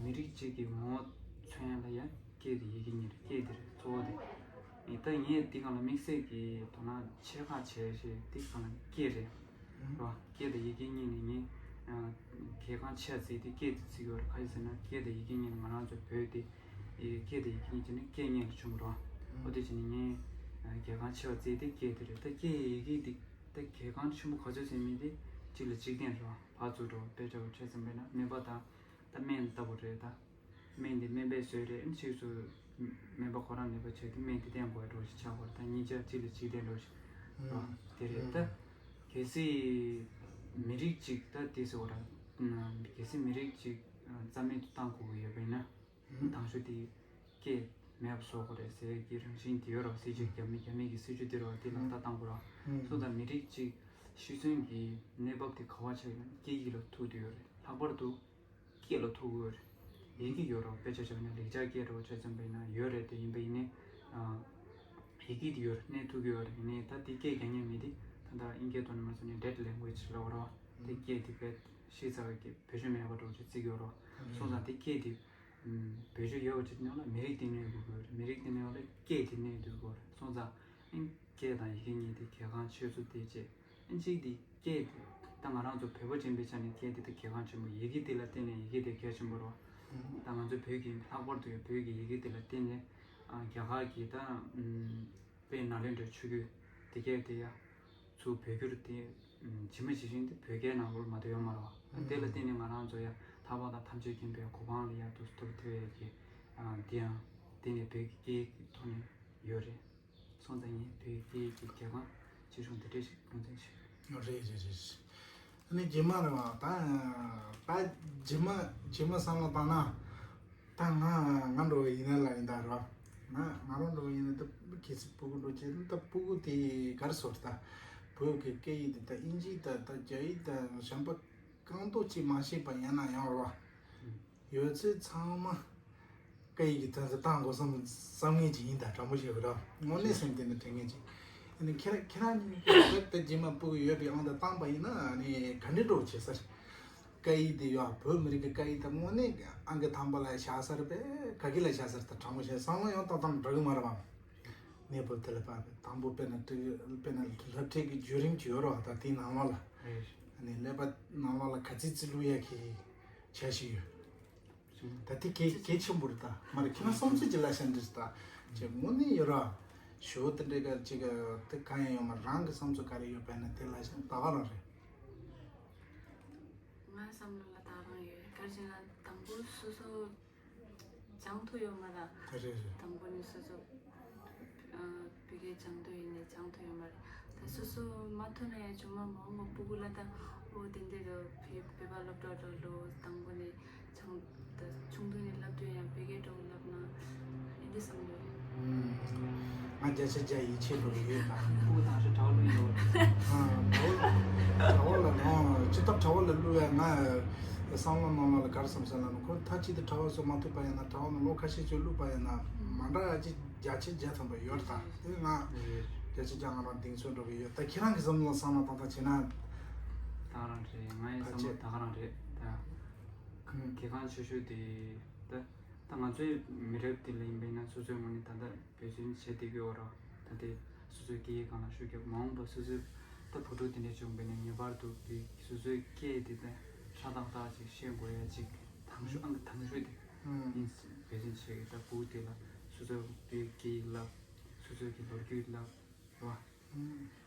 མི་རིགས་གཅིག་གི་ངོ་བོ་མཚོན་ཡ་ལ་ཡ་སྐད་དེ་ཡི་གེ་གཉིས་རེད། སྐད་དེ་རེད་གཙོ་བོ་དེ། ད་ངས་འདི་སྒང་ལ་དམིགས་བསལ་གྱི་དོ་སྣང་ཆེ་ཁག་བྱས་ཤེས་འདི་སྒང་ལ་སྐད་རེད་རོ། སྐད་དང་ཡི་གེ་གཉིས་ནི་ངས་གལ་འགངས་ཆེ་བརྩིས་ཏེ་སྐད་དེ་བརྩི་གི་ཡོད་རེད། ག་རེ་ཟེར་ན་སྐད་དང་ཡི་གེ་གཉིས་ནི་ང་རང་ཚོ་བོད་དེ་སྐད་དང་ཡི་གེ་གཉིས་བྱས་ནས་སྐད་གཉིས་རེད་བྱུང་རོ། ཨོ་དེ་བྱས་ནས་ངས་གལ་འགངས་ཆེ་བ་བརྩིས་ཏེ་སྐད་དེ་རེད། ད་སྐད་ཡི་གེ་འདི་ད་གལ་འགངས་ཆེན་པོ་ག་ཚོད་ཟེར་མིན་དེ་གཅིག་ལ་གཅིག་བརྟེན་རོ། ཕར་ཚུར་འགྲོ་དཔེ་ཆ་བ་ཁྲལ་ཙམ་པས་ན་སྨན་པ་དང་ད་སྨན་ལྟ་བུ་རེད་ད། སྨན་དེ་སྨན་པས་བཟོས་རེད། ཨ་ནི་ཕྱིས་སུ་སྨན་པ་ཁོ་རང་ནད་པ་ཆགས་དུས་སྨན་དེ་བསྟེན་དགོས་འགྲོ་ཞིག་ཆགས་པར་ད་གཉིས་ཆ་གཅིག་ལ་གཅིག་བརྟེན་འགྲོ་ཞིག་ ཨ། དེ་རེད་ད། གལ་སྲིད་མི་རིགས་གཅིག་ད་དེ་ཟེར་བ་ར། གལ་སྲིད་མི་རིགས་གཅིག་རྩ་མེད་དུ་བཏང་དགོས་ཀྱི་ཡོད་པ་ཡིན་ན། དང་ཤོས་དེ་སྐད་མེད་པ་བཟོ་དགོས་རེད་ཟེར་གྱི་རང་བཞིན་དེ་ཡོད་ར། སྲིད་ཇུས་རྒྱ་མི་རྒྱ་མི་གི་སྲིད་ཇུས་དེ་ར་དེ་ལག་བསྟར་བཏང་དགོས་ར། སོང་ཙང་མི་རིགས་གཅིག་ཤི་གསོན་གྱི་གནས་བབ་དེ་ག་བ་ཆགས་ཡོད་ན་སྐད་ཡིག་ལ་ཐུག་བསྡད་ཡོད་རེད། ལྷག་པར་དུ་སྐད་ལ་ཐུག་གི་ཡོད་རེད། ཡི་གེ་ཡོད་ར། དཔེ་ཆ་བཞག་ན་ལེགས་སྦྱར་སྐད་ར་ཆ་ཚང་པ་ཡིན་ན་ཡོད་རེད། དེ་ཡིན་པ་ཡིན་ནའི་ཡི་གེ་དེ་ཡོད་རེད། གནས་ཐུག་གི་ཡོད་རེད། ཡིན་ནའི་ད་དེ་སྐད་རྒྱག་མཁན་མི་དེ་ད་ལྟ་དབྱིན་སྐད་ཐོག་ནས་མ་སོང་ནའི་dead language་ལབ་ར། དེ་སྐད་དེ་བེད་ཤེས་ཚར་བའི་བེད་སྤྱོད་མེད་པ་འདྲ་བོ་ཅིག་བརྩི་གི་ཡོད་ར། སོང་ཙང་དེ་སྐད་དེ་བེད་སྤྱོད་ཡོད་པ་ཅིག་ནང་ལ་མི་རིགས་དེ་གནས་དགོས་ཀྱི་ཡོད་རེད། མི་རིགས་དེ་ནང་ལ་སྐད་དེ་གནས་སྡོད་དགོས་རེད། སོང་ཙང་ཨིན་སྐད་དང་ཡི་གེ་གཉིས་དེ་གལ་འགངས་ཆེ་ཤོས་དེ་བྱས། ཨིན་གཅིག་དེ་སྐད་དེ་ད་ང་རང་ཚོ་བོད་པ་ཅན་པའི་ཆ་ནས་སྐད་དེ་ད་གལ་འགངས་ཆེན་པོ། ཡི་གེ་དེ་ལ་བརྟེན་ནས་ཡི་གེ་དེ་གལ་ཆེན་པོ་རེད་བ། ད་ང་ཚོ་བོད་ཀྱི་ལྷག་པར་དུ་བོད་ཀྱི་ཡི་གེ་དེ་ལ་བརྟེན་ནས་ཨ་རྒྱ་གར་གྱི་ད་ཨམ་དཔེ་ནཱ་ལེནྡྲའི་ཆོས་བརྒྱུད་དེ་གས་དེ་ཡ་ཚུར་བོད་བསྒྱུར་དེ་ཨམ་ཇི་མ་ཇི་བཞིན་དེ་བོད་སྐད་ནང་ལོགས་ལ་མ་གཏོགས་ཡོད་མ་རེད་བ། དེ་ལ་བརྟེན་ནས་ང་རང་ཚོ་ཡ་ལྷག་པར་དུ་ཐམས་ཅད་མཁྱེན་པའི་གོ་འཕང་ལ་ཡ་ཐུག་ཐུག་ཐུག་ཡས་ཀྱི་ཨ་དེ་ཡང་དེ་ནས་བོད་ཀྱི་སྐད་ཀྱི་ཐོག་ནས་ཡོད་རེད། སོང་ཙང་ངས་བོད་སྐད་ཀྱི་རྒྱལ་ཁམས་ཆེ་ཆུང་དེ་འདྲ་ཞིག་ངོས་འཛིན་བྱེད། རེད་རེད་རེད། ཨ་ནི་རྗེས་མ་རེད་བ། ད་ད་རྗེས་མ་རྗེས་མ་བསམ་བློ་བཏང་ན། ད་ང་ང་འགྲོ་བ་ཡིན་ན་ལ་ཡིན་ད་རེད་བ། ང་ང་རང་འགྲོ་བ་ཡིན་ན་ད་གལ་སྲིད་སྤུ་གུ་འགྲོ་བྱས་ན་ད་སྤུ་གུ་དེ་ག་རེ་ཟེར། ད་བོད་ཀྱི་སྐད་ཡིག་དེ་ད་དབྱིན་ཇི་ད་ད་རྒྱ་ཡིག་ད་གཞན་པ་གང་ཐོག་ཅིག་མ་ཤེས་པ་ཡིན་ན་ཡང་རེད་བ། ཡོད་ཚད་ཚང་མ་སྐད་ཡིག་གི་དོན་དུ་བཏང་དགོས་བསམ་བསམ་ངེས་ཅིག་ཡིན། ད་དྲང་པོ་བཤད་པ་ར། དངོས་གནས་སེམས་གཏིང་ནས་དྲན་ངེས་ཅིག་ཨ་ནི་ཁྱེད་རང་ཁྱེད་རང་གཉིས་ཀྱིས་ད་རྗེས་མ་སྤུ་གུ་ཡོད་པའི་དབང་དུ་བཏང་པ་ཡིན་ན་ཨ་ནི་ག་འདྲ་འགྲོ་བྱེད་ས་རེད། སྐད་ཡིག་དེ་ཡོད། བོད་མི་རིགས་ཀྱི་སྐད་ཡིག་ད་དངོས་གནས་ཨང་ཀི་དང་པོ་ལ་བཞག་ས་རེད་པས། ག་གི་ལ་བཞག་ས་རེད། ད་དྲང་པོ་བཤད་བསམ་བློ་ཡང་ཏག་ཏག་འགྲོ་གི་མ་རེད་བ། གནས་བབ་དེ་ལ་དཔག་པའི་དང་པོ་དཔེར་ན་ཏི་དཔེར་ན་སློབ་ཁྲིད་ཀྱི་བརྒྱུད་རིམ་གྱི་ཡོད་རོགས། ད་དེའི་ནང་ལོགས་ལ་རེད། ཨ་ནི་ཀླད་པ་ནང་ལོགས་ལ་ག་ཚིག་ཚིག་བླུག་ཡ་གི་བྱ་ཞིག་ཡོད། ད་དེ་གལ་གལ་ཆེན་པོ་རེད། ད་མ་རེད། ཁྱེད་རང་བསམ་ཚུལ་ཅིག་ལབ་ཤ་འདྲི་ད་ཅེ་དངོས་གནས་ཡོད་ར། ཞོ་དེ་འདྲའི་ག་ཅིག་དེ་གང་ཡང་ཡོད་མ། རང་གི་བསམ་ཚུལ་ག་རེ་ཡོད་པ་ན་དེ་ལབ་ཤ་ད་ག་རང་རེད། ང་བསམ་བློ་ལ་ད་རང་ཡོད། ག་རེ་བྱས་ན་དང་པོ་སོ་སོ་སྦྱང་ཐུབ་ཡོད་མ་རེད། རེད་རེད། དང་པོ་ནས་སོ་སོ་ཨ་བོད་སྐད་སྦྱང་འདོད་ཡིན་ནའི་སྦྱང་ཐུབ་ཡོད་མ་རེད། ད་སོ་སོ་མ་ཐུབ་ན་ཡང་ཆུང་མ་མ་འོངས་པ་སྤུ་གུ་ལ་ད་ཨོ་དེ་འདྲ་གི་བོད་བོད་པ་སློབ་གྲྭ་འགྲོ་ལོ། དང་པོ་ནས་སྦྱང་ད་ཆུང་དུས་ནས་བསླབ་དུས་ཡང་བོད་སྐད་འགྲོ་བསླབ་ན་ཡིན་འདི་བསམ་ཡོད། ང་བརྒྱ་ཆ་བརྒྱ་ཡིད་ཆེས་འགྲོ་གི་ཡོད་ད། ཕྲུ་གུ་དང་ཞིག་གྲྭ་བ་བླུགས་ཡོད། ཨ་གྲྭ་བ་གྲྭ་བ་ལ་ནོ་ཅི་ལྟར་གྲྭ་བ་ལ་བླུགས་ཡ་ང་བསམ་བློ་ནང་ལ་གར་བསམ་ས་ལ་ནོ་ཁོ་མཐའ་གཅིག་ཏུ་གྲྭ་བ་སོ་མ་ཐུབ་པ་ཡིན་ན་གྲྭ་བ་ནང་ལོ་ཁ་ཤས་ཅིག་བླུགས་པ་ཡིན་ན་མ་འདྲ་ཡ་ཅི་བརྒྱ་ཆ་བརྒྱ་ཐམ་པ་ཡོད་ད། དེ་ང་བརྒྱ་ཆ་བརྒྱ་ང་རང་གདེང་ཚོད་འགྲོ་གི་ཡོད་ད། ཁྱེད་རང་གི་བསམ་བློ་བསམ་བློ་བཏང་ཐག་བྱས་ན། ད་ག་རང་རེད། ང་ཡི་བསམ་བློ་ད་ག་རང་རེད་ད། གལ་འགངས་ཆེ་ཤོས་དེ་ད་ད་ང་ཚོའི་མི་རབས་དེ་ལ་ཡིན་པས་ན་སོ་སོའི་ངོས་ནས་ད་ལྟ་འབད་བརྩོན་བྱེད་བསྡད་ཀྱི་ཡོད་ར། ད་ལྟའི་སོ་སོའི་སྐད་ཡིག་སྒང་ལ་ཤུགས་རྒྱབ། མ་འོངས་པ་སོ་སོའི་ད་བུ་ཕྲུག་དེ་འདྲས་བྱུང་བས་ན་ངེས་པར་དུ་བོད་སོ་སོའི་སྐད་དེ་ད་ཧྲ་ཏག་ཏག་ཅིག་ཤེས་དགོས་ཡ་ཅིག་དང་ཤོས་ཨང་གི་དང་ཤོས་དེ་ཡིན་འབད་བརྩོན་བྱེད་ཀྱི། ད་བུ་དེ་ལ་སོ་སོའི་བོད་སྐད་ཡིག་བསླབ། སོ་སོའི་གི་ལོ་རྒྱུས་བསླབ་ར།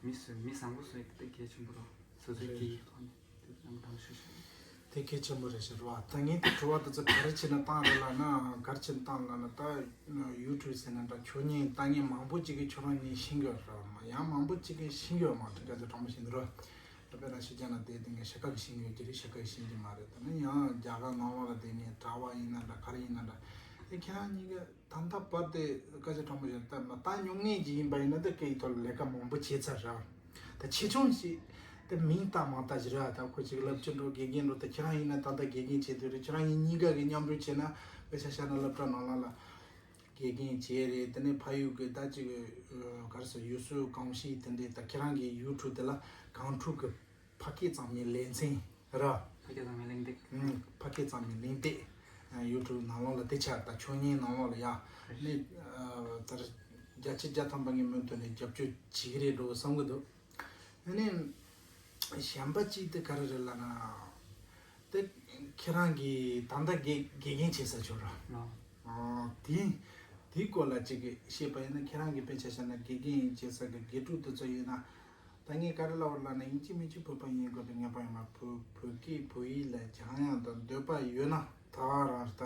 མི་སུ་མི་བཟང་པོ་སུ་ཡིན་དེ་གལ་ཆེན་པོ་རེད། སོ་སོའི་སྐད་ཡིག་ཐོག་ནས་དེ་ཡང་དང་ཤོས་ཤིག་དེ་གལ་ཆེན་པོ་རེད་ཤག་རེད་བ། ད་ངས་དེ་དྲི་བ་དེ་ཚོ་ག་རེ་བྱས་ན་བཏང་རེད་ལབ་ན། ག་རེ་བྱས་ན་བཏང་ལབ་ན། ད་ཡུ་ཊུབ་ཟེར་ན་འདྲ་ཆོས་ཉན་ལྟ་མཁན་མང་པོ་ཅིག་གིས་ཁྱོད་རང་ཉིད་ཤེས་ཀྱི་ཡོད་རེད་བ། ཡང་མང་པོ་ཅིག་གིས་ཤེས་ཀྱི་ཡོད་མ་རེད། སྐད་ཆ་དྲང་པོ་བཤད་ན་རེད། ད་དཔེར་ན་ཤེས་ཀྱང་ན་དེ་དེ་ངས་ཤ་ཁ་གིས་ཤེས་ཀྱི་ཡོད་ཀྱི་རེད། ཤ་ཁ་གིས་ཤེས་ཀྱི་མ་རེད། ད་ནི་ཡང་རྒྱ་གར་ནང་ལོགས་ལ་དེ་ངས་གྲྭ་བ་ཡིན་ན་འདྲ་ག་རེ་ཡིན་ན་འདྲ། དེ་ཁྱེད་རང་གཉིས་ཀ་ད་ལྟ་བར་དེ་སྐད་ཆ་དྲང་པོ་བཤད་ན་ད་མ་ལྟ་མྱོང་མཁན་ཅིག་ཡིན་པ་ཡིན་ན་ད་སྐད་ཡིག་ཐོག་ལ་ལས་ཀ་མང་པོ་བྱས་ཚར་ར། ད་ཆེ་ཆུང་ཞིག་ད་མིང་བཏགས་མ་བཏགས་ཞིག་ར། ད་ཁོ་ཅིག་སློབ་སྤྱི་འགྲོ་དགེ་རྒན་འགྲོ། ད་ཁྱེད་རང་ཡིན་ན་ད་ལྟ་དགེ་རྒན་བྱེད་དུས་རེད། ཁྱེད་རང་ཡིན་གཉིས་ཀ་གི་མཉམ་རུབ་བྱས་ན་དཔེ་ཆ་བཞག་ན་སློབ་གྲྭ་ནང་ལ་ལ་དགེ་རྒན་བྱས་རེད། དེ་ནས་ཕ་ཡུལ་གི་ད་ཅིག་ག་རེ་ཟེར་ཡུལ་སྲོལ་གོམས་གཤིས་དེ་འདྲས་ད་ཁྱེད་རང་གི་ཡུ་ཊུབ་དེ་ལ་གངས་ཕྲུག་གི་ཕ་སྐད་གཙང་མའི་ལེ་ཚན་ར། ཕ་སྐད་གཙང་མའི་གླེང་སྟེགས། ཨུམ། ཕ་སྐད་གཙང་མའི་གླེང་སྟེགས། ཨ་ཡུ་ཊུབ་ནང་ལོགས་ལ་དེ་ཆགས། ད་ཆོས་ཉན་ནང་ལོགས་ལ་ཡ། ནི་ཨ་ད་བརྒྱ་ཆ་བརྒྱ་ཐམ་པ་ངའི་མོན་དུ་ནས་རྒྱབ་སྐྱོར་བྱེད་ཀྱི་རེད་འགྲོ་བསམ་གི་འདུག་ཨ་ནི་གཞན་པ་གཅིག་དེ་ག་རེ་རེད་ལབ་ན། དེ་ཁྱེད་རང་གིས་ད་ལྟ་དགེ་དགེ་རྒན་བྱེད་ས་ཆོག་ར། ཨ། ཨ་དེ་དེའི་སྐོར་ལ་ཅིག་བཤད་པ་ཡིན་ན། ཁྱེད་རང་གིས་དཔེ་ཆ་བཞག་ན་དགེ་རྒན་བྱེད་ས་གི་དགེ་ཕྲུག་དེ་ཚོ་ཡིན་ན། ད་ངས་ག་རེ་ལབ་པ་ལབ་ན། ཡིན་གཅིག་མིན་གཅིག་བོད་པ་ཡིན་དགོས་པའི་ངེས་པ་ཡོད་མ་རེད། བོད་བོད་སྐད་བོད་ཡིག་ལ་སྦྱང་ཡག་དང་འདོད་པ་ཡོད་ན་ད་ག་རང་རེད། ད་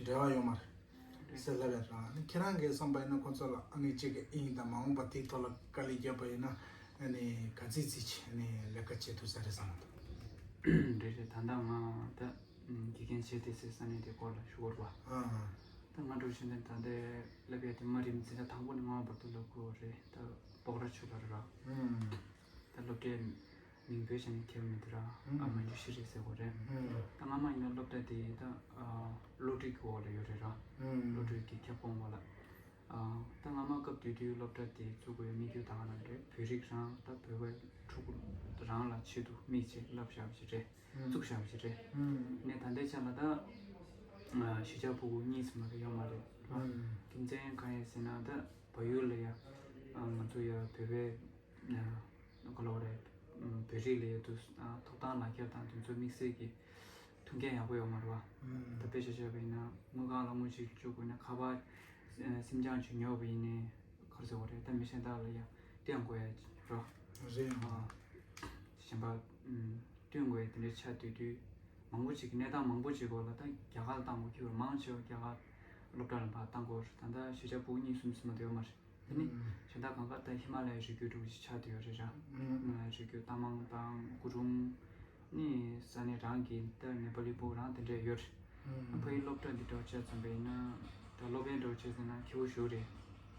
འབྲེལ་བ་ཡོད་མ་རེད། ཟེར་ལབ་ཡ་རང་ནི་ཁྱེད་རང་གིས་བསམ་པ་ཡིན་ན་ཁོང་ཚོ་ལ་ཨ་ནི་གཅིག་གི་ཨིན་དང་མ་འོངས་པ་དེའི་ཐོག་ལ་དཀའ་ལས་བརྒྱབ་པ་ཡིན་ན་ཨ་ནི་ག་ཚིག་ཚིག་ཅིག་ཨ་ནི་ལས་ཀ་བྱེད་ཐུབ་ས་རེད་བསམ་འདུག་རེད་རེད། ད་ལྟ་ང་ད་དགེ་རྒན་བྱེད་བསྡད་སའི་ས་གནས་དེ་སྐོར་ལ་ཞུ་དགོས་རེད་པ། ཨ་ད་ང་འགྲོ་བཞིན་དེ་ད་ལྟའི་ལབ་ཡ་དེ་མ་རིམ་འཛིན་གྲྭ་དང་པོ་ནས་ལྔ་པ་བར་དུ་ལབ་དགོས་རེད། ད་སྤོག་ར་ཆུ་ལ་ར། ཨ་ད་སློབ་གྲྭའི་མིང་བོད་ཞེས་ནས་ཁྱབ་མི་འདུག་ར། ཨ་མ་འཇུ་ཤི་རེད་ཟེར་དགོས་རེད། ད་སྔ་མ་ཡིན་ན་སློབ་གྲྭ་དེ་ད་ཨ་བློ་གྲོས་ཀྱི་འོག་ལ་ཡོད་རེད་ར། བློ་གྲོས་ཀྱི་ཁྱབ་ཁོངས་འོག་ལ། ཨ་ད་སྔ་མ་སྐབས་དེ་དུས་སློབ་གྲྭ་དེ་བཙུགས་དགོས་དམིགས་ཡུལ་དང་ང་རང་རེད། བོད་རིགས་རང་ད་བོད་པའི་ཕྲུ་གུ་རང་ལ་ཆེད་དུ་དམིགས་བྱས་བསླབ་བཞག་པ་ཞིག་རེད། བཙུགས་བཞག་པ་ཞིག་རེད། ནས་ད་ལྟའི་ཆ་ལ་ད་ཨ་གཞིས་ཆགས་ཕྲུ་གུ་གཉིས་ཙམ་མ་གཏོགས་ཡོད་མ་རེད་ར། རྒྱུ་མཚན་གང་ཡིན་ཟེར་ན་ད་བལ་ཡུལ་ལ་ཡ་ཨ་ང་ཚོ་ཡ་བོད་པའི་ག་ལབ་དགོས་རེད། བོད་རིགས་ལ་ཡ་དུ་ཐོབ་ཐང་ལག་ཁྱེར་དང་དེ་ཚོ་དམིགས་བསལ་གྱི་མཐུན་རྐྱེན་ཡག་པོ་ཡོད་མ་རེད་པ། ད་དཔེ་ཆ་བཞག་པ་ཡིན་ན་དངུལ་ཁང་ལ་དངུལ་ཅིག་བཅུག་དགོས་ན་ཁ་པར་སིམ་ཆང་ཅིག་ཉོ་བ་ཡིན་ནའི་ག་རེ་ཟེར་དགོས་རེད། ད་མི་གཞན་དག་ལ་ཡ་སྟོན་དགོས་ཡ་རེད། རེད། གཞན་པ་སྟོན་དགོས་ཡ་དེ་འདྲའི་ཆ་དེ་དུས་མང་པོ་ཅིག་གི་གནས་སྟངས་མང་པོ་ཅིག་སྐོར་ལ་ད་རྒྱ་གར་ལ་བཏང་དགོས་ཁྱོད་མང་ཆེ་བ་རྒྱ་གར་སློབ་གྲྭ་ལ་ཕར་བཏང་དགོས་རེད། ད་ལྟ་གཞིས་ཆགས་ཕྲུ་གུ་གཉིས་གསུམ་ཙམ་མ་གཏོགས་ཡོད་མ་རེད། དེ་ནི་གཞན་དག་གང་ག་ད་ཧི་མ་ལ་ཡའི་རི་རྒྱུད་འདྲ་བོ་ཞིག་ཆགས་བསྡད་ཡོད་རེད་ར། རི་རྒྱུད་རྟ་མང་དང་གུ་རུང་ནི་ས་གནས་རང་གི་ད་ནེ་པ་ལི་ཕྲུ་གུ་རང་དེ་འདྲ་ཡོད་རེད། ཕ་ཡུལ་སློབ་གྲྭ་འདི་འདྲ་བོ་ཆ་མཚོན་པ་ཡིན་ན་ད་སློབ་དཔོན་འདྲ་བོ་ཆ་མཚོན་ན་ཁེ་པོ་ཞེ་པོ་རེད།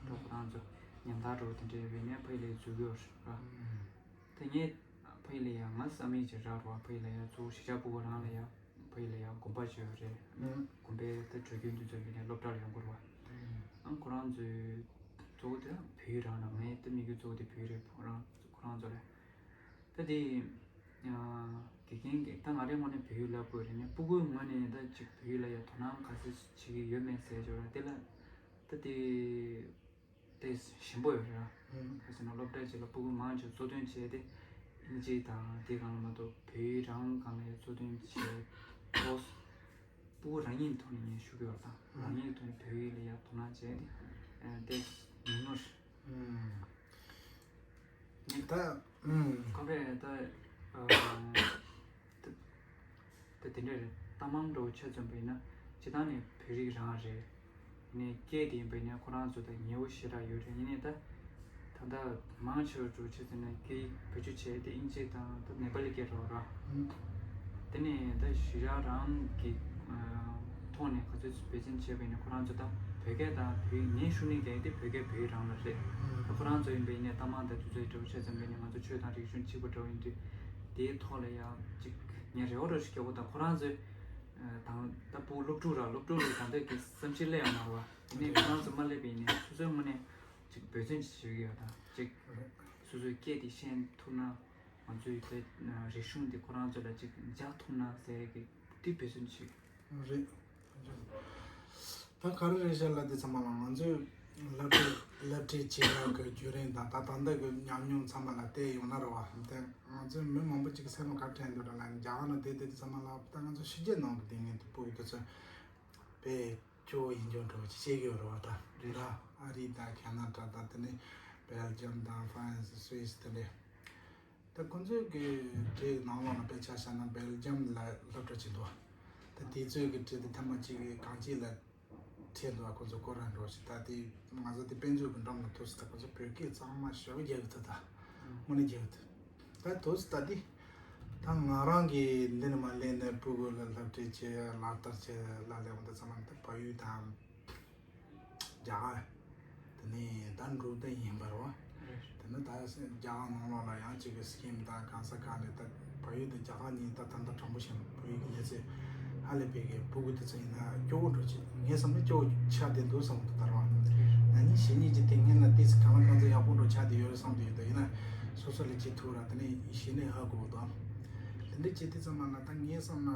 ད་ཁོ་རང་ཚོ་ཉམ་ཐག་འདྲ་བོ་དེ་འདྲ་ཡོད་པ་ཡིན་ན་ཕ་ཡུལ་ལ་འཛུལ་གྱི་ཡོད་རེད་ར། ད་ངས་ཕ་ཡུལ་ལ་ཡ་ང་བསམ་ཡས་ཅིག་རག་རེད་པ། ཕ་ཡུལ་ལ་ཡ་གཙོ་བོ་གཞིས་ཆགས་ཕྲུ་གུ་རང་ལ་ཡ་ཕ་ཡུལ་ལ་ཡ་དགོན་པ་ཅིག་ཡོད་རེད། དགོན་པའི་ད་གྲོས་མཐུན་དེ་ཚོ་མིན་ནས་སློབ་གྲྭ་ལ་ཡོང་དགོས་རེད་པ། ཨང་ཁོ་རང་ཚོའི་གཙོ་བོ་དེ་བོད་ཡིག་རང་རང་ངའི་ད་དམིགས་ཡུལ་གཙོ་བོ་དེ་བོད་ཡིག་རེད། ཁོ་རང་ཁོ་རང་ཚོ་ལ་ད་དེ་དགེ་རྒན་གྱི་ད་ང་རའི་ངོས་ནས་བོད་ཡིག་བསླབ་དགོས་རེད་ནས་ཕྲུ་གུའི་ངོས་ནས་ད་ཅིག་བོད་ཡིག་ལ་ཡ་དོ་སྣང་ག་ཚོད་བྱེད་ཀྱི་ཡོད་མེད་ཟེར་ཅོག་ར་དེ་ལ་ད་དེ། དེ་ཞིམ་པོ་ཡོད་རེད། ག་ཟེར་ན་སློབ་གྲྭ་ཅིག་ལ་ཕྲུ་གུ་མང་ཆེ་གཙོ་འདོན་བྱས་ཏེ་ཨིན་ཇི་དང་དེ་སྒང་ལ་མ་གཏོགས་བོད་ཡིག་རང་སྒང་ལ་ཡང་གཙོ་འདོན་བྱས་ཏོག་ཙམ་ཕྲུ་གུ་རང་ཉིད་ཐོག་ནས་ངས་ཞུ་གི་ཡོད་དང་རང་ཉིད་ཐོག་ནས་བོད་ཡིག་ལ་ཡང་དོ་སྣང་བྱས་ཏེ་དེ་ཉུང་ཉུང་རེད། ད་ཁོ་པས་ད། ད་དེ་འདྲ་རེད། ད་མང་འགྲོ་ཆ་མཚོན་པ་ཡིན་ན་སྤྱི་བཏང་ནས་བོད་རིགས་རང་རེད། ཡིན་ནའི་སྐད་དེ་ཡིན་པ་ཡིན་ན་ཁོ་རང་ཚོ་ད་ཉེ་བོ་ཞེ་དྲག་ཡོད་རེད། ཡིན་ནའི་ད་ད་ལྟ་མང་ཆེ་བ་འགྲོ་ཆ་མཚོན་ན་སྐད་ཡིག་བེད་སྤྱོད་བྱས་ཏེ་ཨིན་ཇི་དང་ད་ནེ་པ་ལི་སྐད་རོ་ར། དེ་ནས་ད་ཞི་ར་རང་གི་ཐོག་ནས་ག་ཚོད་འབད་བརྩོན་བྱས་པ་ཡིན་ན་ཁོ་རང་ཚོ་ད་བོད་སྐད་དང་བོད་ངས་ཞུ་ནས་རྒྱག་དེ་བོད་སྐད་བོད་རང་ལ་རེད། ད་ཁོ་རང་ཚོ་ཡིན་པ་ཡིན་ན་ད་མང་ད་དུས་ཚོད་འགྲོ་ཆ་མཚོན་པ་ཡིན་ན་ང་ཚོ་ཆོས་དང་རིག་གཞུང་གཅིག་པ་འདྲ་བོ་ཡིན་དུས། དེའི་ཐོག་ལ་ཡང་ཅིག་ངས་རེ་བ་རེ་ཞིག་རྒྱག་གོ་ད་ཁོ་རང་ཚོས་དང་ད་ཕྲུ་གུ་སློབ་ཕྲུག་ར་སློབ་ཕྲུག་ལ་ད་ལྟ་གི་བསམ་ཤེས་སླེབས་ཡོད་མ་རེད་བ། དེ་ནས་ཁོ་རང་ཚོ་མ་སླེབས་པ་ཡིན་ནའི་སོ་སོའི་ངོས་ནས་ཅིག་འབད་བརྩོན་ཅིག་བྱེད་ཀྱི་ཡོད་ད་ཅིག་སོ་སོའི་སྐད་དེ་ཤེས་ཐུབ་ན་ང་ཚོའི་དེ་རིག་གཞུང་དེ་ཁོ་རང་ཚོ་ལ་ཅིག་འཇགས་ཐུབ་ན་ཟེར་གི་དེ་འབད་བརྩོན་བྱེད་ཀྱི་རེད། ད་ག་རེ་རེད་ཤག་ལ་དེ་ཚང་མ་ལ་ང་ཚོས་སློབ་ཁྲིད་སློབ་ཁྲིད་བྱེད་ཡག་གི་བརྒྱུད་རིམ་དང་ད་ད་ལྟ་གི་ཉམས་མྱོང་ཚང་མ་ལ་བལྟས་ཡོང་ན་རེད་བ། དེ་ང་ཚོའི་མི་མང་པོ་ཅིག་གི་སེམས་ལ་ག་དྲན་འདུག་ར་ལ་རྒྱ་གར་ནང་བསྡད་དེ་དེ་ཚང་མ་ལ་ད་ང་ཚོ་ཕྱི་རྒྱལ་ནང་གི་དེ་ངས་དེ་ཕྲུ་གུ་དེ་ཚོ་དཔེ་སྐྱོ་བོ་ཡིན་ཀྱང་འགྲོ་ཅིག་བྱེད་ཀྱི་ཡོད་རེད་བ། ད་རེད་ར་ཨ་རི་དང་ཁེ་ན་ཌ་དང་དེ་ནས་སྦེལ་ཇམ་དང་ཧྥ་རན་སི་སུད་སི་དེ་འདྲས། ད་ཁོང་ཚོའི་གི་དེའི་ནང་ལོགས་ལ་དཔེ་ཆ་བཞག་ན་སྦེལ་ཇམ་ལ་སློབ་གྲྭ་ཅིག་འདུག་ད་དེ་ཚོའི་གི་གྲས་དེ་ཐེངས་མ་གཅིག་གི་གངས་སྐྱིད་ལ་ཁྲིད་འདུག་ཁོང་ཚོ་ཀོ་ར་འགྲོ་ཞིག་ད་དེ་ང་ཚོ་དེ་དཔེ་མཛོད་གི་འགྲམ་ལ་ཐུག་སོང་། ད་ཁོང་ཚོ་བོད་སྐད་གཙང་མ་ཞེ་པོ་རྒྱག་གི་འདུག་ད་དངོས་གནས་རྒྱག་གི་འདུག་ད་ཐུག་སོང་། ད་དེ་ད་ང་རང་གི་འདི་ནས་མ་སླེབས་ནས་ཕྲུ་གུ་ལ་སློབ་ཁྲིད་བྱེད་ལག་བསྟར་བྱེད་ལ་སླེབས་འོང་ད་ཚང་མ་ད་བལ་ཡུལ་དང་། རྒྱ་གར། དེ་ནས་ད་འབྲུག་ད་ཡིན་པ་རེད་བ། དེ་ནས་ད་རྒྱ་གར་ནང་ལོགས་ལ་ཡང་གཅིག་གི་སི་ཀིམ་དང་གང་ས་གང་ནས་ད་བལ་ཡུལ་དང་རྒྱ་གར་གཉིས་ད་ད་ལྟ་དྲང་པོ་བཤད་ན་བལ་ཡུལ་གྱི་གནས་ཚུལ་ཧ་ལས་པའི་གི་ཕྲུ་གུ་དེ་ཚོ་ཡིན་ན་སྐྱོ་བོ་འགྲོ་ཆེ་ངའི་བསམ་ན་སྐྱོ་བོ་ཆགས་བསྡད་འདུག་བསམ་འདུག་ད་རེད་བ། ན་ནིང་གཞེས་ནིང་གི་དེ་སྔོན་ལ་ཏིས་གང་ལ་གང་འཚམ་ཡག་པོ་འགྲོ་ཆགས་བསྡད་ཡོད་རེད་བསམ་གྱི་ཡོད་དོ། ཡིན་ན་སོ་སོ་ལ་བྱེད་ཐུབ་ར་དེ་ནས་གཞེས་ནིང་ཧ་གོ་དོ། དེ་འདྲ་བྱེད་དུས་ཙམ་པ་ན་ད་ངའི་བསམ་ན་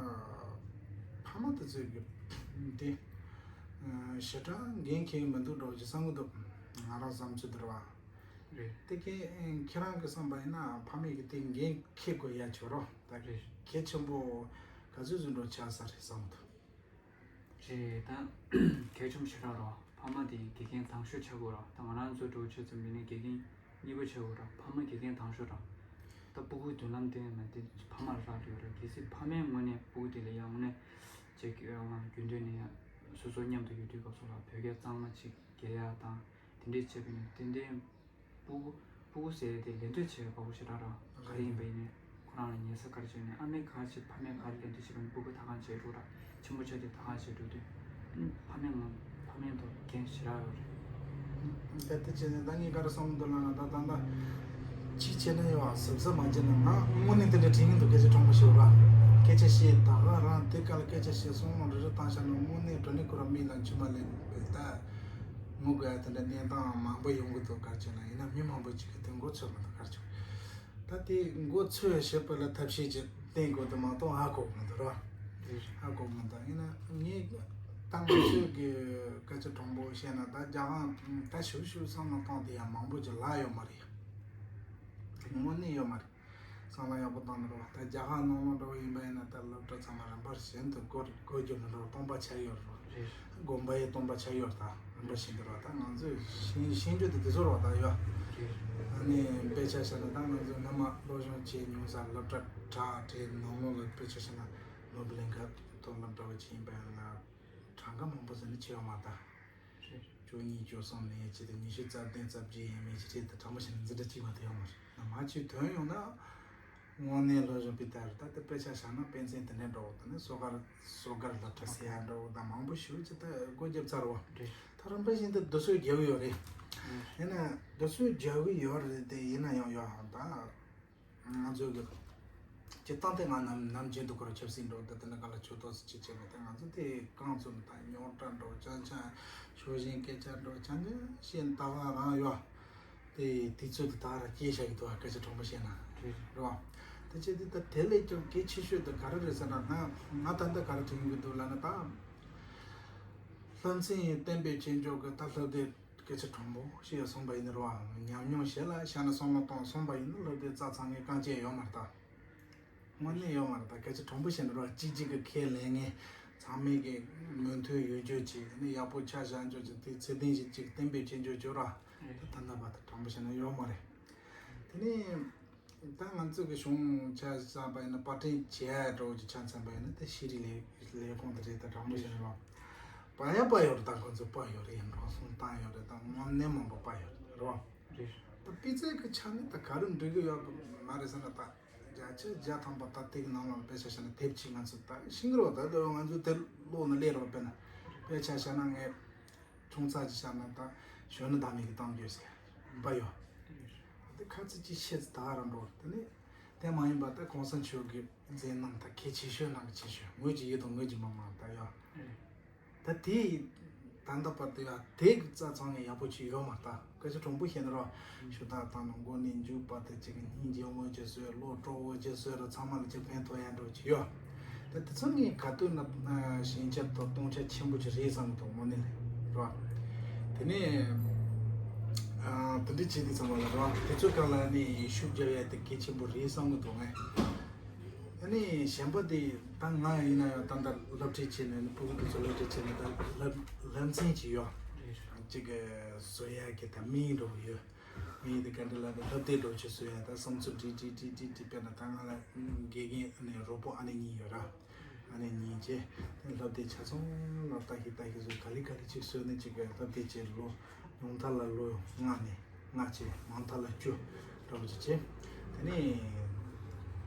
ཕ་མ་དེ་ཚོས་གི་དེ། ཞེ་དྲག་འགན་འཁྱེར་གྱི་མི་འདུག་འགྲོ་ཅི་བསམ་གྱི་འདུག་ང་རང་བསམ་ཚུལ་འདི་རེད་བ། རེད། དེ་གས་ཁྱེད་རང་གི་བསམ་པ་ཡིན་ན་ཕ་མས་ཀྱི་དེ་འགན་འཁྱེར་དགོས་ཡ་ཆོ་རོ་ད་རེད། གལ་ཆེན་པོ་ག་ཚོད་ཚོད་འགྲོ་ཆགས་ས་རེད་བསམ་གྱི་འདུག་རེད་ད། གལ་ཆེན་པོ་ཞེ་དྲག་རོ། ཕ་མ་དེ་དགེ་རྒན་དང་ཤོས་ཆགས་དགོས་རོ། ད་ང་རང་ཚོ་འགྲོ་ཆོས་ཙམ་ཡིན་ན་དགེ་རྒན་གཉིས་པ་ཆགས་དགོས་རོ། ཕ་མ་དགེ་རྒན་དང་ཤོས་རོ། ད་སྤུ་གུའི་མདུན་ལམ་དེ་ཡང་ན་དེ་ཕ་མར་རག་ཡོད་རེད། གལ་སྲིད་ཕ་མའི་ངོས་ནས་སྤུ་གུ་དེ་ལ་ཡང་དངོས་གནས་ཅིག་རྒྱུན་དུ་ནས་ཡང་ སོ་སོ་མཉམ་དུ་ཡོད་དུས་སྐབས་སུ་ལ་བོད་སྐད་གཙང་མ་ཅིག་རྒྱག་ཡག་དང་དེ་འདྲས་བྱས་པ་ཡིན་ན་ཏན་ཏན་སྤུ་གུ་སྤུ་གུ་ཟེར་ཡ་དེ་ལད་ཟློས་བྱེད་ཡ་ཁག་པོ་ཞེ་དྲག་ར། ག་རེ་ཡིན་པ་ཡིན་ནའི་ཁོ་རང་ལ་ཉལ་ས་ག་རེ་བྱས་ནས་ཨ་མས་ག་རེ་བྱེད་ཕ་མས་ག་རེ་ལད་ཟློས་བྱེད་པ་ཡིན་སྤུ་གུ་ད་ག་བྱེད་འགྲོ་ར། ཆེན་པོ་ཆགས་དུས་ད་ག་བྱེད་འགྲོ་དུས་ཨ་ནི་ཕ་མས་ངོ་ཕ་མས་ཐོག་འགན་ཞེ་དྲག་ཡོད་རེད། ད་ལྟ་བྱས་ནས་ད་ངས་ག་རེ་བསམ་འདུག་ལབ་ན་ད་ད་ད་ཅི་བྱས་ན་ཡོད་ཨ་གཟབ་གཟབ་མ་བྱས་ན་ང་དངོས་གནས་དེ་འདྲ་དྲན་གྱི་འདུག་སྐད་ཆ་དྲང་པོ་ཞིག་ར། སྐད་ཆ་བཤད་ད་ག་རང་དེ་ག་ལ་སྐད་ཆ་བཤད་སོང་རེ་རེ་བཏང་བཞག་ན་དངོས་གནས་དྲང་གནས་ཁོ་རང་མིག་ལ་མཆི་མ་ལེན་པའི་ད་ངུ་དགོས་ཡ་དེ་འདྲ་གནས་སྟངས་མང་པོ་ཡོང་གི་འདུག་ག་རེ་བྱས་ན་ཡིན་ན་མི་མང་པོ་ཅིག་གིས་དེ་མགོ་ཚོས་མི་འདུག་ག་རེ་བྱས། ད་དེ་མགོ་ཚོས་བྱེད་པ་ལ་ཐབས་ཤེས་ཅིག་བསྟེན་དགོས་དེ་མ་གཏོགས་ཧ་གོ་གི་མི་འདུག་ར། ཧ་གོ་གི་མི་འདུག་ཡིན་ན་ངས་ད་ང་ཚོས་ཀྱི་སྐད་ཆ་དྲང་པོ་བཤད་ན་ད་རྒྱ་གར་ད་ཞུ་ཞུ་བསམ་བློ་གཏོང་དེ་ཡང་མང་པོ་ཅིག་ལ་ཡོད་མ་རེད། དངོས་གནས་ཡོད་མ་རེད། བསམ་བློ་ཡག་པོ་བཏང་ན་རོགས། ད་རྒྱ་གར་ནང་ལོགས་འགྲོ་བ་ཡིན་པ་ཡིན་ན་ད་སློབ་གྲྭ་ཚང་མ་རིམ་པར་བཞིན་དུ་སྒོ་སྒོ་རྒྱབ་ནས་རོགས་སྟོང་པ་ཆགས་ཡོད་རོགས། རེད། དགོན་པ་ཡི་སྟོང་པ་ཆགས་ཡོད་ད་རིམ་པ་བཞིན་དུ་རོགས། ད་ང་ཚོས་ཤེས་ཤེས་རྒྱུ་དེ་དེ་ཚོ་རོགས་ད་ཡོད། རེད། ཨ་ནི་དཔེ་ཆ་བཞག་ན་ད་ང་ཚོས་སྔ་མ་སློབ་སྦྱོང་བྱས་མྱོང་ས་སློབ་གྲྭ་གྲ་སྒྲིག་ནང་ལོགས་ལ་དཔེ་ཆ་བཞག་ན་ནོར་བུ་གླིང་ཁ་མཐོ་སློབ་འདྲ་བོ་ཅིག་ཡིན་པ་ཡིན་ན་གྲངས་ཀ་མང་པོ་ཟེར་ནས་ཆེ་བ་མ་ད། རེད། བཅུ་གཉིས་བཅུ་གསུམ་ནས་ཆེ་དེ་ཉི་ཤུ་རྩ་བདུན་རྩ་བརྒྱད་ཡིན་མིན་ཞིག་རེད་དེ་གྲངས་མ་ཞིག་ནས་འཛིན་གྲྭ་གཅིག་མ་དེ་ཡོང་བ་རེད། ན་མ་ཆུ་དོན་ཡོང་ན་དངོས་གནས་སློབ་སྦྱོང་སྤུས་དག་རེད། ད་དེ་དཔེ་ཆ་བཞག་ན་དཔེ་མཚོན་དེ་འདྲ་འགྲོ་དེ་ནས་སོ་གར་སོ་གར་སློབ་གྲྭ་ཟེར་ཡ་འགྲོ་དང་མང་པོ་ཞིག་ཅི་ད་སྒོ་བརྒྱབ་ཚར་བ་རེད། ད་རིམ་པ་བཞིན་དུ་དུས་ཚོད་རྒྱག་གི་ཡོད་རེད། ཡིན་ན་དུས་ཚོད་རྒྱག་གི་ཡོད་རེད་དེ་ཡིན་ན་ཡང་ཡོད་ཧང་ད། ང་ཚོ་གི་སྤྱིར་བཏང་དེ་ང་ནམ་ནམ་རྒྱུན་དུ་ཁོ་རང་ཆབ་སྲིད་འགྲོ་དེ་དེ་ནི་ག་ལ་ཆོས་ཐོག་སུ་ཅི་བྱེད་མི་དེ་ང་ཚོ་དེ་རྐང་བཙུགས་དང་རྙོག་དྲ་འགྲོ་ཅང་ཅང་ཤོར་བཞིན་སྐད་ཆ་འགྲོ་ཅང་ཅང་ཤེས་ད་ག་རང་ཡོད། དེ་དུས་ཚོད་དེ་ད་ར་སྐྱེལ་བཞག་གི་འདུག་བ་སྐད་ཆ་དྲང་པོ་བཤད་ན་རེད་རོ། དེ་བྱས་དུས་ད་དེ་ལས་ཀྱང་གལ་ཆེ་ཤོས་དེ་ག་རེ་རེད་ཟེར་ན་ང་ང་ད་ལྟ་ག་རེ་དྲན་གི་འདུག་ལབ་ན་ད་སློབ་ཚན་གཏན་འབེབས་བྱེད་འཇོག་གི་ད་སློབ་དེབ། སྐད་ཆ་དྲང་པོ་བཤད་སོང་པ་ཡིན་ན་རོ། ཉམས་མྱོང་ཞེ་ལ་ཤ་ན་བསམ་བློ་གཏོང་སོང་པ་ཡིན་ན་སློབ་དེབ་རྩ་ཚང་ངས་རྐང་བཅད་ཡོད་མ་རེད་ད། དངོས་གནས་ཡོད་མ་རེད་ད། སྐད་ཆ་དྲང་པོ་བཤད་ན་རོ། གཅིག་གཅིག་གི་ཁས་ལེན་ངས་ཚང་མས་ཀྱི་མོས་མཐུན་ཡོད་རྒྱུ་ཅིག་ནི་ཡག་པོ་ཆ་བཞག་རྒྱུ་ཅིག་དེ་ཚད་ལྡན་ཞིག་ཅིག་གཏན་འབེབས་བྱེད་རྒྱུ་ཅིག་ར། ད་ད་ལྟ་བར་དུ་དྲང་པོ་བཤད་ན་ཡོད་མ་རེད། དེ་ནས། ད་ང་ཚོ་གི་གཞུང་ཆ་བཞག་པ་ཡིན་ན་པར་སྐྲུན་བྱས་འགྲོ་གི་ཆ་མཚོན་པ་ཡིན་ན་ད་ཤེས་རིག་ལས་ལས་ཁུངས་དེ་རེད་ད་དྲང་པོ་བཤད་ན་པ་ཡ་པ་ཡོད་རེད། ད་ཁོ་ཚོ་པ་ཡོད་རེད། ཡིན་འགྲོ་སོང་བཏང་ཡོད་རེད། ད་དངོས་གནས་མང་པོ་པ་ཡོད་རེད་རོ། རེད། ད་སྤུས་ཚད་ཀྱི་ཆ་ནས་ད་ག་རེ་འགྲིག་གི་ཡོད་མ་རེད་ཟེར་ན་ད་བརྒྱ་ཆ་བརྒྱ་ཐམ་པ་ད་དེ་གི་ནང་ལ་དཔེ་ཆ་བཞག་ན་དེབ་ཅིག་ང་ཚོ་ད་ཤིང་རོ་ད་ལོ་ང་ཚོ་དེ་ཀློག་ནས་སླེབས་རོགས་དཔེར་ན་དཔེ་ཆ་བཞག་ན་ངས། ཆུང་ཙག་ཅིག་བཞག་ན་ད་གཞོན་ནུ་བདག་མེད་ཀྱི་གཏམ་རྒྱུད་ཟེར་འབའ་ཡོད། དེ་ཁ་ཚིག་ཅིག་བཤད་ཙི་ད་རང་འགྲོ་དེ་ནི་དེ་མ་ཡིན་པ་ད་གོང་ས་མཆོག་གི་མཛད་རྣམ་ད་གལ་ཆེ་ཤོས་ནང་གི་ཆེ་ཤོས་ངོས་ཀྱི་ཡིད་དང་ངོས་ཀྱི་མ་མང་ད་ཡོད། ད་དེ་ད་ལྟ་བར་དུ་ཡ་དེ་གི་རྩ་ཚང་ནས་ཡག་པོ་ཅིག་ཡོད་མ་ད། སྐད་ཆ་དྲང་པོ་བཤད་ན་རོ། ཞུ་དག་བཏང་ན་མགོ་ནས་མཇུག་བར་དུ་ཅིག་སྙིང་རྗེ་མོ་ཅིག་བཟོས། བློ་སྤྲོ་བོ་ཅིག་བཟོས་ར་ཚང་མ་ལ་ཅིག་ཕན་ཐོགས་ཡ་འགྲོ་ཅིག་ཡོད། ད་དེ་ཚོ་ངས་ག་དུས་ན་ཞན་ཆ་དང་སྟོང་ཆ་ཆེན་པོ་ཅིག་རེད་བསམ་གི་འདུག་དངོས་གནས་ལ་རོ། དེ་ནས་དེ་འདྲ་བྱེད་དུས་ཚང་མ་ལ་རོ་དེ་ཚོ་གང་ལ་ནི་ཤུགས་རྒྱབ་ཡ་དེ་གལ་ཆེན་པོ་རེད་བསམ་གི་འདུག་ངས། ཨ་ནི་གཞན་པ་དེ་ད་ང་ཡིན་ན་ཡང་ད་ལྟ་སློབ་ཁྲིད་བྱས་ནས་ནི་ཕྲུ་གུ་དེ་ཚོ་སློབ་ཁྲིད་བྱས་ནས་ད་སློབ་སློབ་ཚན་ཅིག་ཡོད། ཅིག་གི་བཟོ་ཡ་གི་ད་མིང་འགྲོ་གི་ཡོད། མིང་དེ་ག་འདྲ་ལབ་ན་སློབ་དེབ་འགྲོ་ཆེད་བཟོ་ཡ་ད་བསམ་ཚུལ་བྲིས་བྲིས་བྲིས་བྲིས་བྲིས་དཔེར་ན་ད་ང་ལ་དགེ་རྒན་ཨ་ནི་རོགས་པོ་ཨ་ནི་གཉིས་ཡོད་ར། ཨ་ནི་གཉིས་བྱས་དེ་སློབ་དེབ་ཆ་ཚང་ལ་ལྟ་ཤི་ལྟ་ཤི་བཟོ་ག་ལེ་ག་ལེ་ཅིག་བཟོས་ནས་ཅིག་གི་སློབ་དེབ་ཅིག་ལོ་ཉུང་མཐའ་ལ་ལོ་ལྔ་ནས། ལྔ་བྱས་མང་མཐའ་ལ་བཅུ་འདྲ་བོ་ཅིག་བྱས། དེ་ནས་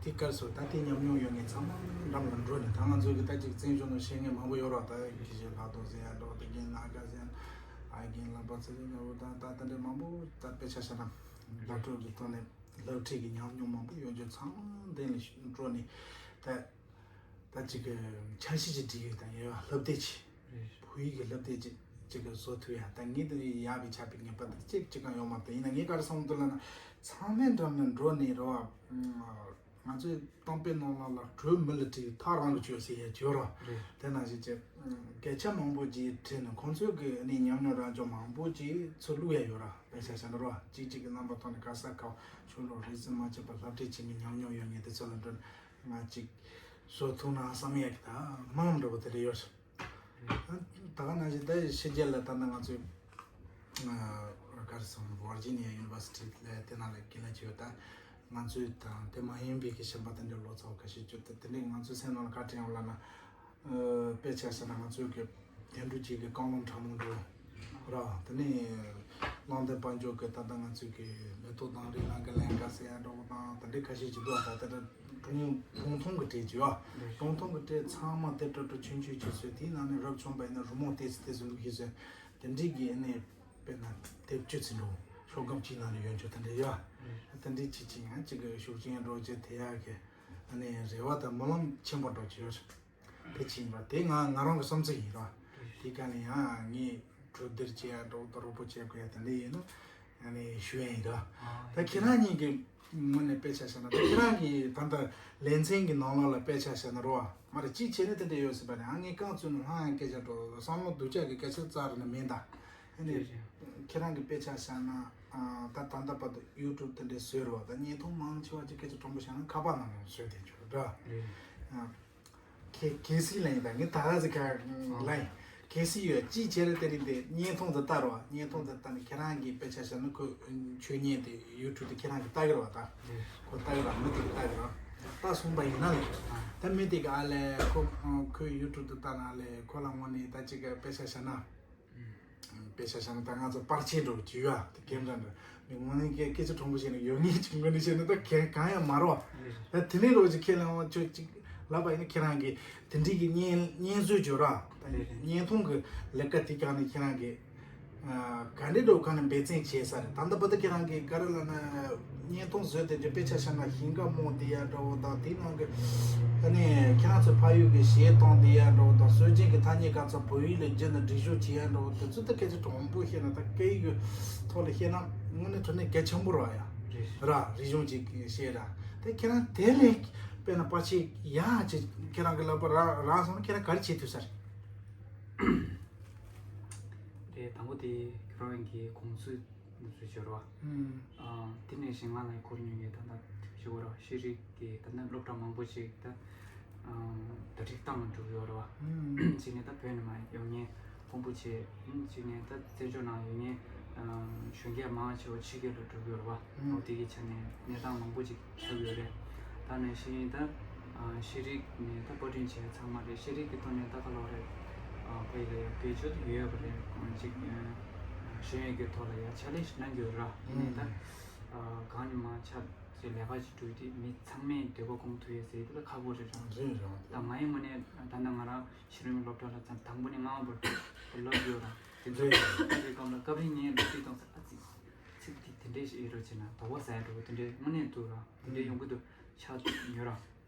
དེ་སྐབས་སུ་ད་དེ་ཉམས་མྱོང་ཡོད་མཁན་ཚང་མ་འགྲམ་ལ་འགྲོ་ནས་ད་ང་ཚོའི་གི་ད་ཅིག་བཙན་བྱོལ་ནང་བཤད་མཁན་མང་པོ་ཡོད་ར། ད་དགེ་བཤེས་ལྷག་རྡོར་ཟེར་ཡ་འགྲོ་དེ་རྒན་ལྷག་དཀར་ཟེར་ཡ་ཨ་རྒན་ལགས་པ་ཚེ་རིང་ལགས་ད་ད་འདྲ་མང་པོ་ད་དཔེ་ཆ་བཞག་ན་སློབ་ཕྲུག་གི་ཐོག་ནས་སློབ་ཁྲིད་ཀྱི་ཉམས་མྱོང་མང་པོ་ཡོད་རྒྱུ་ཚང་མ་འདི་ལ་འགྲོ་ནས་ད། ད་ཅིག་གི་འཆར་གཞི་ཅིག་བསྒྲིགས་ཡོད་ད་ཡོད་བ་སློབ་དེབ་ཅིག་རེད། བོད་ཡིག་གི་སློབ་དེབ་ཅིག་ཅིག་གི་བཟོ་ཐུབ་ཡ་ད་ངས་དེ་ཡག་པའི་ཆ་པའི་ངེས་པ་དེ་ཅིག་ཅིག་གང་ཡོད་མ་གཏོགས་ཡིན་ན་ངས་ག་རེ་བསམ་འདུག་ལབ་ན་ཚང་མའི་འགྲམ་ནས་འགྲོ་ནས་རེད་བ། ང་ཚོའི་གཏམ་དཔེ་ནང་ལ་ལ་གྲོས་མི་ལ་དྲིས་ཐག་རང་གི་ཆོད་ཟེར་ཡ་ཅིག་ཡོད་རེད་བ། རེད། དེ་ནང་བཞིན་ཅིག་སྐད་ཆ་མང་པོ་ཅིག་དྲིས་ནས་ཁོང་ཚོའི་གི་ནི་ཉམས་མྱོང་རང་ཅུང་མང་པོ་ཅིག་ཚུར་བླུག་ཡ་ཡོད་རེད་བ། དཔེ་ཆ་བཞག་ན་རེད་བ་གཅིག་གཅིག་གི་རྣམ་པ་ཐོག་ནས་ག་ས་ག་བ་ཆུ་ལོག་རེས་གཟིགས་མ་བྱས་པར་སློབ་ཁྲིད་བྱེད་མི་ཉམས་མྱོང་ཡོད་ངེས་དེ་ཚོ་ལ་འགྲོ་ནས། ང་གཅིག་བཟོ་ཐུབ་ན་བསམ་ཡག་གི་ད་སྨོན་ལམ་འདྲ་པོ་དེ་འདྲ་ཡོད། ད་ག་ནང་བཞིན་ད་ཕྱི་རྒྱལ་ལ་ད་ནི་ང་ཚོའི་ག་རེ་ཟེར་Virginia University ལ་དེ་ནང་ལ་དགེ་ལས་བྱས་ཡོད། ད་ང་ཚོའི་དང་དེ་མ་ཡིན་པའི་གི་གཞན་པ་དེ་འདྲ་ལོ་ཙཱ་བ་ཁ་ཤས་བྱོས་ཏེ་དེ་འདྲས་ང་ཚོའི་སེམས་ནང་ལ་བཀའ་དྲིན་ཡོང་ལབ་ན། དཔེ་ཆ་བཞག་ན་ང་ཚོའི་གི་ དོན་གྲུབ་ཅིག་གི་རྐང་ལམ་ཁྲ་མོ་འགྲོ་ར། དེ་ནས་གླང་མདའ་དཔལ་འབྱོར་གི་ད་ལྟ་ང་ཚོས་གི་མེ་ཏོག་དང་རི་ལང་གི་ལན་ཀ་ཟེར་ཡ་འདྲ་བོ་དང་དེ་འདྲའི་ཁ་ཤས་ཅིག་འདུག་ད་ལྟ་གྲོང་གྲོང་ཐུང་གི་གྲས་ཅིག་ཡོད། གྲོང་ཐུང་གི་གྲས་ཚང་མ་དེབ་ཏོག་ཏོག་ཆུང་ཆུང་ཅིག་བཟོས། དེའི་ནང་ནས་རབ་བྱུང་པ་ཡིན་ན་རི་མོ་ཏོག་ཙམ་ཏོག་ཙམ་འདུག་ཤེས་བཟོས། དེ་འདྲའི་གི་ཨ་ནི་དཔེར་ན་དེབ་བཅུ་ཙམ་འགྲོ་ཤོག་སྒམ་གཅིག་ནང་ནས་ཡོང་ཆོག་དེ་འདྲ་ཡོད། དེ་འདྲའི་ཅིག་ཅིག་ཡང་ཅིག་གི་ཤུགས་རྐྱེན་འགྲོ་རྒྱུ་དེ་ཡག་གི་ཨ་ནི་རེ་བ་དང་སྨོན་ལམ་ཆེན་པོ་འགྲོ་རྒྱུ་ཡོད། དེ་ཕྱིན་པ་དེ་ང་ང་རང་གི་བསམ་ཚུལ་ཡིན་ར། དེ་ག་ནས་ཡང་ངས་གྲོས་བསྡུར་བྱེད་ཡ་འགྲོ་དང་རོགས་པ་བྱེད་དགོས་ཡ་དེ་འདྲ་ཡིན་ན་ཨ་ནི་ཞུ་ཡ་ཡིན་ར། ད་ཁྱེད་རང་གཉིས་ཀྱི་ངོས་ནས་དཔེ་ཆ་བཞག་ན་ད་ཁྱེད་རང་གི་ད་ལྟ་ལེ་ཚན་གྱི་ནང་ལོགས་ལ་དཔེ་ཆ་བཞག་ན་རོ། མ་རེད་གཅིག་བྱས་ན་དེ་འདྲ་ཡོད་སྲིད་པ་རེད། ཨ་ངས་རྐང་བཙུགས་ནས་ལྷང་ཡང་སྐད་ཆ་འགྲོ་བསམ་བློ་སྡུག་ཅག་གི་སྐད་ཆ་རྩ་རུ་ནས་མིན་ད། ཨ་ནི་ཁྱེད་རང་གི་དཔེ་ཆ་བཞག་ན་ད་ད་ལྟ་བར་དུ་ཡུ་ཊུབ་དེ་འདྲ་བཟོས་རོགས་ད་བརྙན་ཐུང་མང་ཆེ་བ་ཅིག་སྐད་ཆ་དྲང་པོ་བཤད་ན་ཁ་པར་ནང་ནས་བཟོས་བསྡད་ཆོག་ར། གལ་གལ་སྲིད་ལ་ཡིན་ད་ངས་ད་ག་ཟིག་ག་ལ་ཡིན། གལ་སྲིད་ཡོད་ཅིའི་ཕྱིར་དེ་རིང་དེ་བརྙན་ཐུང་དེ་ལྟ་རོགས། བརྙན་ཐུང་དེ་ལྟ་ནས་ཁྱེད་རང་གིས་དཔེ་ཆ་བཞག་ན་ཁོ་ཆོས་ཉིད་དེ་ཡུ་ཊུབ་དེ་ཁྱེད་རང་གིས་ལྟ་གི་རོགས་ད། ཁོ་ལྟ་གི་རོགས་མི་དེ་གིས་ལྟ་གི་རོགས། ལྟ་སོང་པ་ཡིན་ན་ལས་ད་མི་དེ་གིས་ཨ་ལས་ཁོ་ཁོའི་ཡུ་ཊུབ་དེ་ལྟ་ན་ལས་ཁོ་ལ་དངོས་གནས་ད་ཅིག་གི་དཔེ་ཆ་བཞག་ན། དཔེ་ཆ་བཞག་ན་ད་ང་ཚོ་པར་ཆས་འགྲོ་གི་ཡོད་ཨ་དེ་ཀེམ་ར་འགྲོ་མི་དངོས་གནས་སྐད་སྐད་ཆ་དྲང་པོ་བཤད་ན་ཡོད་ངེས་ཅིག་དངོས་གནས་བཤད་ན་ད་གང་གང་ཡང་མ་རོ། ད་དེ་ནས་རོ་ཅིག་ཁས་ལེན་འོང་ཆོས་ཅིག་ལབ་པ་ཡིན་ན་ཁྱེད་རང་གིས་དེ་འདྲའི་གི་བརྙན་བརྙན་བཟོས་བྱོས་ར། ད་བརྙན་ཐུང་གི་ལས་ཀ་དེ་གང་ནས་ཁྱེད་རང་གིས་ག་འདྲའི་འགྲོ་གང་ནས་འབད་བརྩོན་བྱས་ས་རེད། ད་ལྟ་བར་དུ་ཁྱེད་རང་གིས་ག་རེ་ལབ་ན་བརྙན་ཐུང་བཟོས་ཏེ་དཔེ་ཆ་བཞག་ན་ཞིང་ཁ་རྨོ་དེ་ཡ་འདྲ་བོ་དང་དེའི་ནང་གི་ཨ་ནི་ཁྱེད་རང་ཚོ་ཕ་ཡུལ་གྱི་གཞས་གཏོང་དེ་ཡ་འདྲ་བོ་དང་སྲོལ་རྒྱུན་གྱི་ཐ་སྙད་ག་ཚོད་བོད་ཡིག་ལ་བསྒྱུར་ནས་སྒྲིག་སྦྱོར་བྱེད་ཡ་འདྲ་བོ་དེ་ཚོ་ད་སྐད་ཆ་དྲང་པོ་བཤད་ན་ད་སྐད་ཡིག་གི་ཐོག་ལ་བཤད་ན་དངོས་གནས་དྲང་གནས་གལ་ཆེན་པོ་རེད་ཡ། རེད། ར་རིག་གཞུང་ཅིག་བཤད་ར། དེ་ཁྱེད་རང་དེ་ལས་དཔེར་ན་པར་ཆས་ཡག་ཅིག་ཁྱེད་རང་གི་ལག་པ་རག་རག་སོང་ན་ཁྱེད་རང་ག་རེ་བྱེད་ཐུབ་ས་རེད། དེ་དང་པོ་དེ་ཁྱོད་རང་གི་གོང་ཚུལ་འདི་ཚོ་བྱོས་རོགས། ཨ། དེ་ནས་ཞིང་ལ་ལ་འཁོར་མྱོང་ཡོད་ད་ལྟ་ཞུ་བ་རོགས། ཤེས་རིག་གི་ད་ལྟ་སློབ་གྲྭ་མང་པོ་ཞིག་ད་ཨ་གྲ་སྒྲིག་བཏང་ནས་འགྲོ་གི་ཡོད་རེད་བ། གཅིག་ནས་ད་བོད་ནས་མ་ཡོང་མཁན་དཔོན་པོ་བྱས། གཅིག་ནས་ད་བཙན་བྱོལ་ནང་ཡོད་མཁན་གཞོན་སྐྱེས་མང་ཆེ་བ་ཕྱི་རྒྱལ་ལ་འགྲོ་གི་ཡོད་རེད་བ། འོ་དེ་གི་ཆ་ནས་གནས་སྟངས་མང་པོ་ཅིག་ཆགས་ཡོད་རེད། ད་ནང་བཞིན་ད་ཨ་ཤེས་རིག་ནས་ད་པར་སྐྲུན་བྱས་ཚང་མ་རེད། ཤེས་རིག་གི་ཐོག་ནས་ད་ག་ལོག་རེད། ཨ་ཕ་ཡི་ལ་ཡ་བེད་སྤྱོད་དུ་ཡོད་ཡོད་པ་རེད། ཨ་ཅིག་ཨ་ཤེས་ཡོན་གྱི་ཐོག་ལ་ཡ་ཕྱག་ལས་ཤིག་གནང་གི་ཡོད་ར། ཡིན་ནའི་ད་ཨ་གང་ནས་མ་ཆ་ཅིག་ལས་ཀ་ཅིག་བསྒྲུབས་ཏེ་མི་ཚང་མས་འདོད་པ་སྐོང་ཐུབ་ཡས་ཟེར་དེ་ལ་ཁག་པོ་རེད་ར། རེད་ར། ད་ང་ཡི་ངོས་ནས་ད་ལྟ་ང་རང་ཕྱི་རོལ་སློབ་གྲྭ་ལ་ཚང་དང་པོ་ནས་ལྔ་པ་བར་དུ་བསླབ་ཡོད་ར། དེ་ཚོ་རེད། ད་དེ་སྐབས་ལ་སྐབས་རེ་ངས་སློབ་ཁྲིད་གཏོང་ས་ཨ་ཙི། ཚིག་འདི་དེ་འདྲས་ཞིག་ཡོད་རོགས་བྱས་ན་དོགས་པ་ཟ་ཡ་འགྲོ་གི་དེ་འདྲས་དངོས་གནས་འདུག་ར། དེ་འདྲས་ཡོང་གི་འདུག་ཆགས་ཡོད་ར།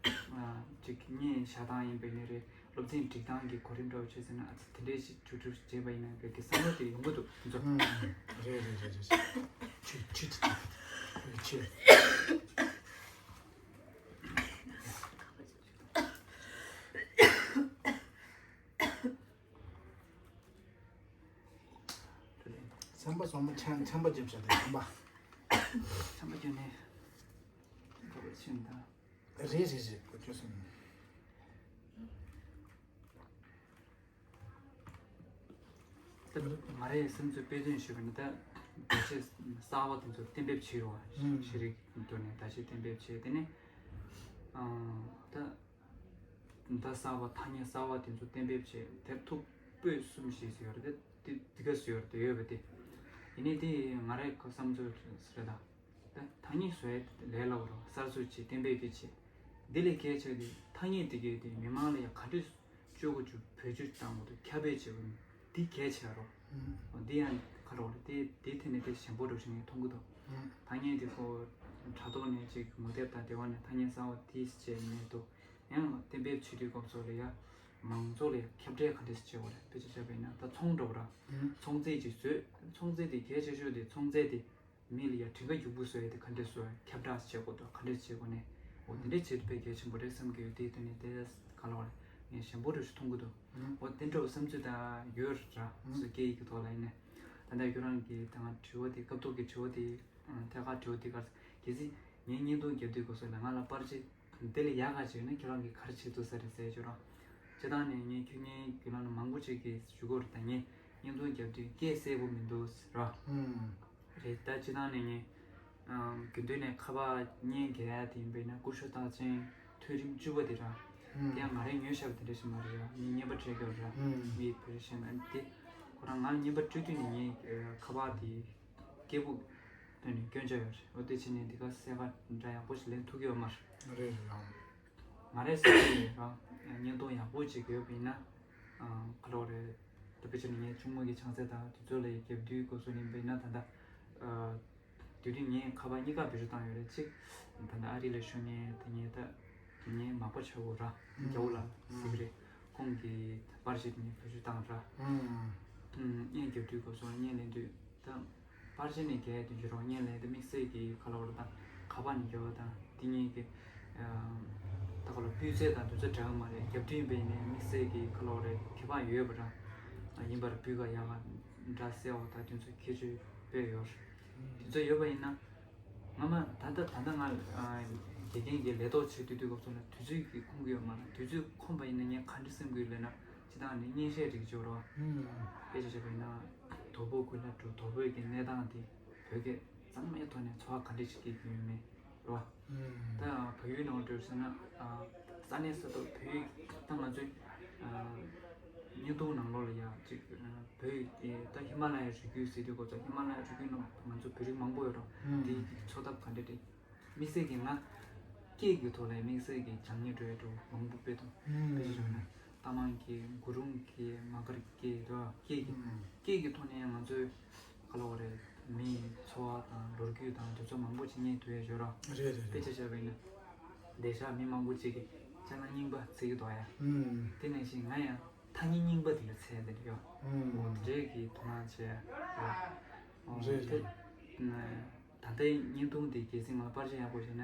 ཨ་ཅིག་བརྙན་བཞག་སྟངས་ཡིན་པས་ནི་རེད། སློབ་ཚན་སྒྲིག་སྟངས་ཀྱི་གོ་རིམ་འདྲ་བོ་བྱས་ཟིན་ན་ཨ་ཙི་དེ་འདྲས་ཞིག་གྲུབ་གྲུབ་བྱས་པ་ཡིན་ན་བས་ཀྱི་བསམ་བློ་དེ་ཡོང་གི་འདུག་དེ་ཚོ། ཨུམ། རེད་རེད་རེད་རེད། ཆུ་ཆུ་དེ་དེ་ཆུ། ཚན་པ་སོང་མ་ཆམ་ཆམ་པ་རྒྱབ་བྱ་དེ་ཆམ་པ། ཆམ་པ་རྒྱབ་ནས་འགྲོ་བར་ཕྱིན་དང་། རེད་རེད་རེད། གོ་ཆོད་སོང་། ད་ང་རའི་སེམས་ཚོར་དཔེ་སྟོན་ཞུས་པ་ན་ད་བརྡ་ཆད་གསར་བ་དེ་ཚོ་གཏན་འབེབས་བྱས་རོགས། ཨུམ། ཤེས་རིག་ཐོག་ནས་བརྡ་ཆད་གཏན་འབེབས་བྱས། དེ་ནས་ཨང་ད་བརྡ་གསར་བ་ཐ་སྙད་གསར་བ་དེ་ཚོ་གཏན་འབེབས་བྱས། དེབ་ཐེར་པོད་གསུམ་ཞེས་ཟེར་ཡོད་རེད། དེ་དེ་ག་ཟེར་ཡོད་རེད། དེ་ཡོད་པ་དེ་ཡིན་ནའི་དེ་ང་རའི་བསམ་ཚོར་རེད་ད། ད་ཐ་སྙད་བཟོ་ཡས་ལས་སླ་པོ་རེད། གསར་བཟོ་བྱས་གཏན་འབེབས་ཀྱི་བྱས། འདི་ལས་གལ་ཆེ་བ་དེ་ཐ་སྙད་དེ་གས་དེ་མི་མང་ལ་ཡང་ག་འདྲས་སྤྱོད་གོ་ཆུ་བེད་སྤྱོད་བཏང་གོ་དུ་ཁྱབ་སྤེལ་བྱེད་གོ་ནི་དེ་གལ་ཆེ་རོ། ཨུམ། འདི་ཡང་ག་རོ་རེད། དེ་དེ་ཐད་ནས་དེ་ཞན་པོ་འགྲོ་བཞིན་ངས་མཐོང་གི་འདུག་ཨུམ། ཐ་སྙད་དེ་ཁོ་དྲ་ཐོག་ནས་ཅིག་ངོ་དེབ་དང་དེ་བ་ནས་ཐ་སྙད་གསར་བ་དེ་བྱས་མེད་འདུག་ཡང་གཏན་འབེབས་བྱེད་དུས་སྐབས་སུ་ལ་ཡ་མང་ཚོགས་ལ་ཡ་ཁྱབ་བསྒྲགས་ག་འདྲས་བྱེད་དགོས་རེད། དཔེ་ཆ་བཞག་པ་ཡིན་ན་ད་ཚོང་འགྲོ་བ་ར། ཨུམ། ཚོང་རྫས་ཅིག་བཟོས། ཚོང་རྫས་དེ་གལ་ཆེ་ཤོས་དེ་ཚོང་རྫས་དེ་མི་ལ་ཡ་བྲིན་ཁ་རྒྱུག་པོ་བཟོ་ཡ་དེ་ག་འདྲས་བཟོ་ཡ། ཁྱབ་བསྒྲགས་བྱེད་དགོས་འདུག་ག་འདྲས་བྱེད་དགོས་ནས། འོ་དེ་འདྲས་བྱེད་དཔེ་གལ་ཆེན་པོ་རེད་བསམ་གྱི་ཡོད། དེའི་དོན་ནས་དེ་ག་ལ་བ་ངས་ཞན་པོ་རེ་ཞིག་མཐོང་གི་འདུག་ཨུམ། འོ་དེ་འདྲ་བསམ་ཚུལ་ད་ཡོད་ར། ཨུམ། སོ་སྐད་ཡིག་གི་ཐོག་ལ་ཡིན་ནས། ད་ལྟ་ཁྱོད་རང་གི་ད་ང་དྲི་བ་དེ་སྐབས་ཐོག་གི་དྲི་བ་དེ་ཐད་ཀར་དྲི་བ་དེ་ག་གལ་སྲིད་ངས་བརྙན་ཐུང་རྒྱབ་དུས་སྐབས་སུ་ལ་ང་ལ་པར་ཆས་དེ་ལས་ཡག་ག་བྱས་ན་ཁྱེད་རང་གིས་ག་རེ་བྱེད་ཐུབ་ས་རེད་ཟེར་ཅོ་རང་། སྤྱི་བཏང་ནས་ངས་ཁྱོད་ངའི་རྒྱུད་ལམ་ལ་མང་པོ་ཅིག་གིས་ཞུ་གི་ཡོད་རེད། ད་ངས་བརྙན་ཐུང་རྒྱབ་དུས་སྐད་གསལ་པོ་མི་འདུག་ཟེར་ར། ཨུམ། རེད། ད་སྤྱི་བཏང་ནས་ངས་ཨམ་རྒྱུན་དུ་ནས་ཁ་པར་བརྙན་རྒྱག་ཡ་དེ་ཡིན་པས་ན་ཀུ་ཤུ་རྟགས་ཅན་ཐོན་རིམ་བཅུ་པ་དེ་ར། ཨུམ། དེ་ཡང་ང་རས་ཉོས་བཞག་པ་དེ་འདྲ་ཞིག་མ་རེད་ར། མི་རྔན་པ་སྤྲད་ཀྱི་ཡོད་ར། ཨུམ། མི་བེད་སྤྱོད་བྱས་ན་དེ་ཁོ་རང་ང་རྔན་པ་སྤྲད་དུས་ནས་ངའི་ཁ་པར་དེ་སྐད་སྦུག་དོན་ནས་སྐྱོན་ཆ་ཡོད་རེད། འོ་དེ་བྱས་ནས་འདི་ག་གསལ་ཁ་འདྲ་ཡག་པོ་ཞིག་ལེན་ཐུབ་ཀྱི་ཡོད་མ་རེད། རེད་རེད་ཨང་། ང་རས་བསམ་གྱི་ཡོད་ར། བརྙན་ཐུང་ཡག་པོ་ཅིག་ཡོད་པ་ཡིན་ན། ཨ། ག་ལོག་རེད། ད་དཔེ་ཆ་ནི་ངའི་ཆུང་མ་གི་ཆང་ས་དང་དུས་ཚོད་ལ་ཡི་རྒྱབ་དུས་སྐབས་སུ་ཡིན་པ་ཡིན་ན་ད་ལྟ། ཨ། དེ་དུས་ངས་ཁ་པར་གཉིས་ཀ་བེད་སྤྱོད་བཏང་ཡོད་རེད། གཅིག་ད་ལྟ་ཨ་རི་ལ་བཞུགས་མཁན་དེ་ངས་ད་ངའི་མག་པ་ཆགས་ཡོད་ར། ཨུམ། རྒྱ་བོ་ལགས་ཟེར་གི་རེད། ཁོང་གི་པར་ཆས་དེ་ངས་བེད་སྤྱོད་བཏང་ར། ཨུམ། ཨུམ། བརྙན་རྒྱབ་དུས་སྐབས་སུ་བརྙན་ལེན་དུས་ད། པར་ཆས་ནས་རྒྱག་ཡ་དེ་ཚོ་རང་བརྙན་ལེན་དེ་དམིགས་བསལ་གྱི་ཁ་ལོ་རེ་དང་ཁ་པར་ནས་རྒྱག་པ་དང་དེ་གཉིས་ཀྱི། ཨ། ད་ག་ལ་སྤུས་ཚད་དང་དེ་ཚོ་འདྲ་གི་མ་རེད། རྒྱབ་མདུན་པས་ནས་དམིགས་བསལ་གྱི་ཁ་ལོ་རེ་ཁྱད་པར་ཡོད་པ་ར། ཨ། ཡིན་པར་སྤུས་ཀ་ཡག་ག་འདྲ་གསལ་བ་དང་དེ་ཚོ་ཁྱད་ཆོས་དཔེ་ཡོད་རེད། དེ་ཚོ་ཡོད་པ་ཡིན་ན། ང་མ་ད་ལྟ་ད་ལྟ་ང་ཨ་དགེ་རྒན་གྱི་ལས་ཐོག་བྱེད་དུས་དུས་སྐབས་སུ་ལ་དུས་ཚོད་ཀྱི་ཁོམ་གྱི་ཡོད་མ་རེད། དུས་ཚོད་ཁོམ་པ་ཡིན་ན་ངས་ག་འདྲ་སེམས་ཀྱི་ལས་ན་སྤྱིར་བཏང་ནས་བརྙན་བཤད་རིགས་ཅིག་རོ། ཨུམ། དཔེ་ཆ་བཞག་པ་ཡིན་ན། དོ་བོད་ཀུན་ལ་འགྲོ། དོ་བོད་ཀྱི་གནས་སྟངས་དེ་བོད་སྐད་གཙང་མའི་ཐོག་ནས་འཚོ་བ་ག་འདྲ་ཞིག་སྐྱེལ་གྱི་ཡོད་མེད་རོ། ཨུམ། ད་བལ་ཡུལ་ནང་འགྲོ་ཟེར་ན། ཨ། ས་གནས་ས་ཐོག་བལ་ཡུལ་ད་ང་ཚོའི། ཨ། བརྙན་ཐུང་ནང་ལོགས་ལ་ཡ་ཅིག་ཨ། བོད་ཡིག་དེ་ད་ཧི་མ་ལ་ཡའི་རི་རྒྱུད་ཟེར་དུས་སྐབས་སུ་ཧི་མ་ལ་ཡའི་རི་རྒྱུད་ནང་ང་ཚོ་བོད་རིགས་མང་པོ་ཡོད་རེད། ཧུམ། དེ་འཚོ་ཐབས་ག་འདྲ་རེད། དམིགས་བསལ་གྱི་ང་སྐད་ཀྱི་ཐོག་ལ་དམིགས་བསལ་གྱི་སྦྱང་སྙིང་འདོད་འདྲ་མང་པོ་དཔེ་དང་ཧུམ། དཔེ་ཆ་བཞག་ན་རྟ་མང་སྐད། གུ་རུང་སྐད། མ་གར་སྐད་དོ། སྐད་ཀྱི་ཧུམ། སྐད་ཀྱི་ཐོག་ནས་ང་ཚོའི་ག་ལ་བ་རེད། མིའི་འཚོ་བ་དང་ལོ་རྒྱུས་དང་དེ་ཚོ་མང་པོ་ཅིག་རྙེད་ཐུབ་ཡ་ཡོད་རེད། རེད་རེད་དཔེ་རེད། ཆ་བཞག་པ་ཡིན་ན། འདི་ཤག་མི་མང་པོ་ཅིག་གིས་ཅ་ལག་རྙིང་པ་བརྩི་གི་འདུག་ཡ། ཧུམ། དེ་ནང་བཞིན་ང་ཡང་ཐ་སྙད་རྙིང་པ་དེ་ལ་བརྩི་ཡ་དེ་འདྲ་ཡོད། ཧུམ། འོ་དེ་འདྲའི་གི་དོ་སྣང་བྱས་ཡ་ཡོད། འོ་རེད་དེ། རེད། ད་ལྟའི་བརྙན་ཐུང་དེ་གལ་སྲིད་ང་ལ་པར་ཆས་ཡག་པོ་བྱས་ན།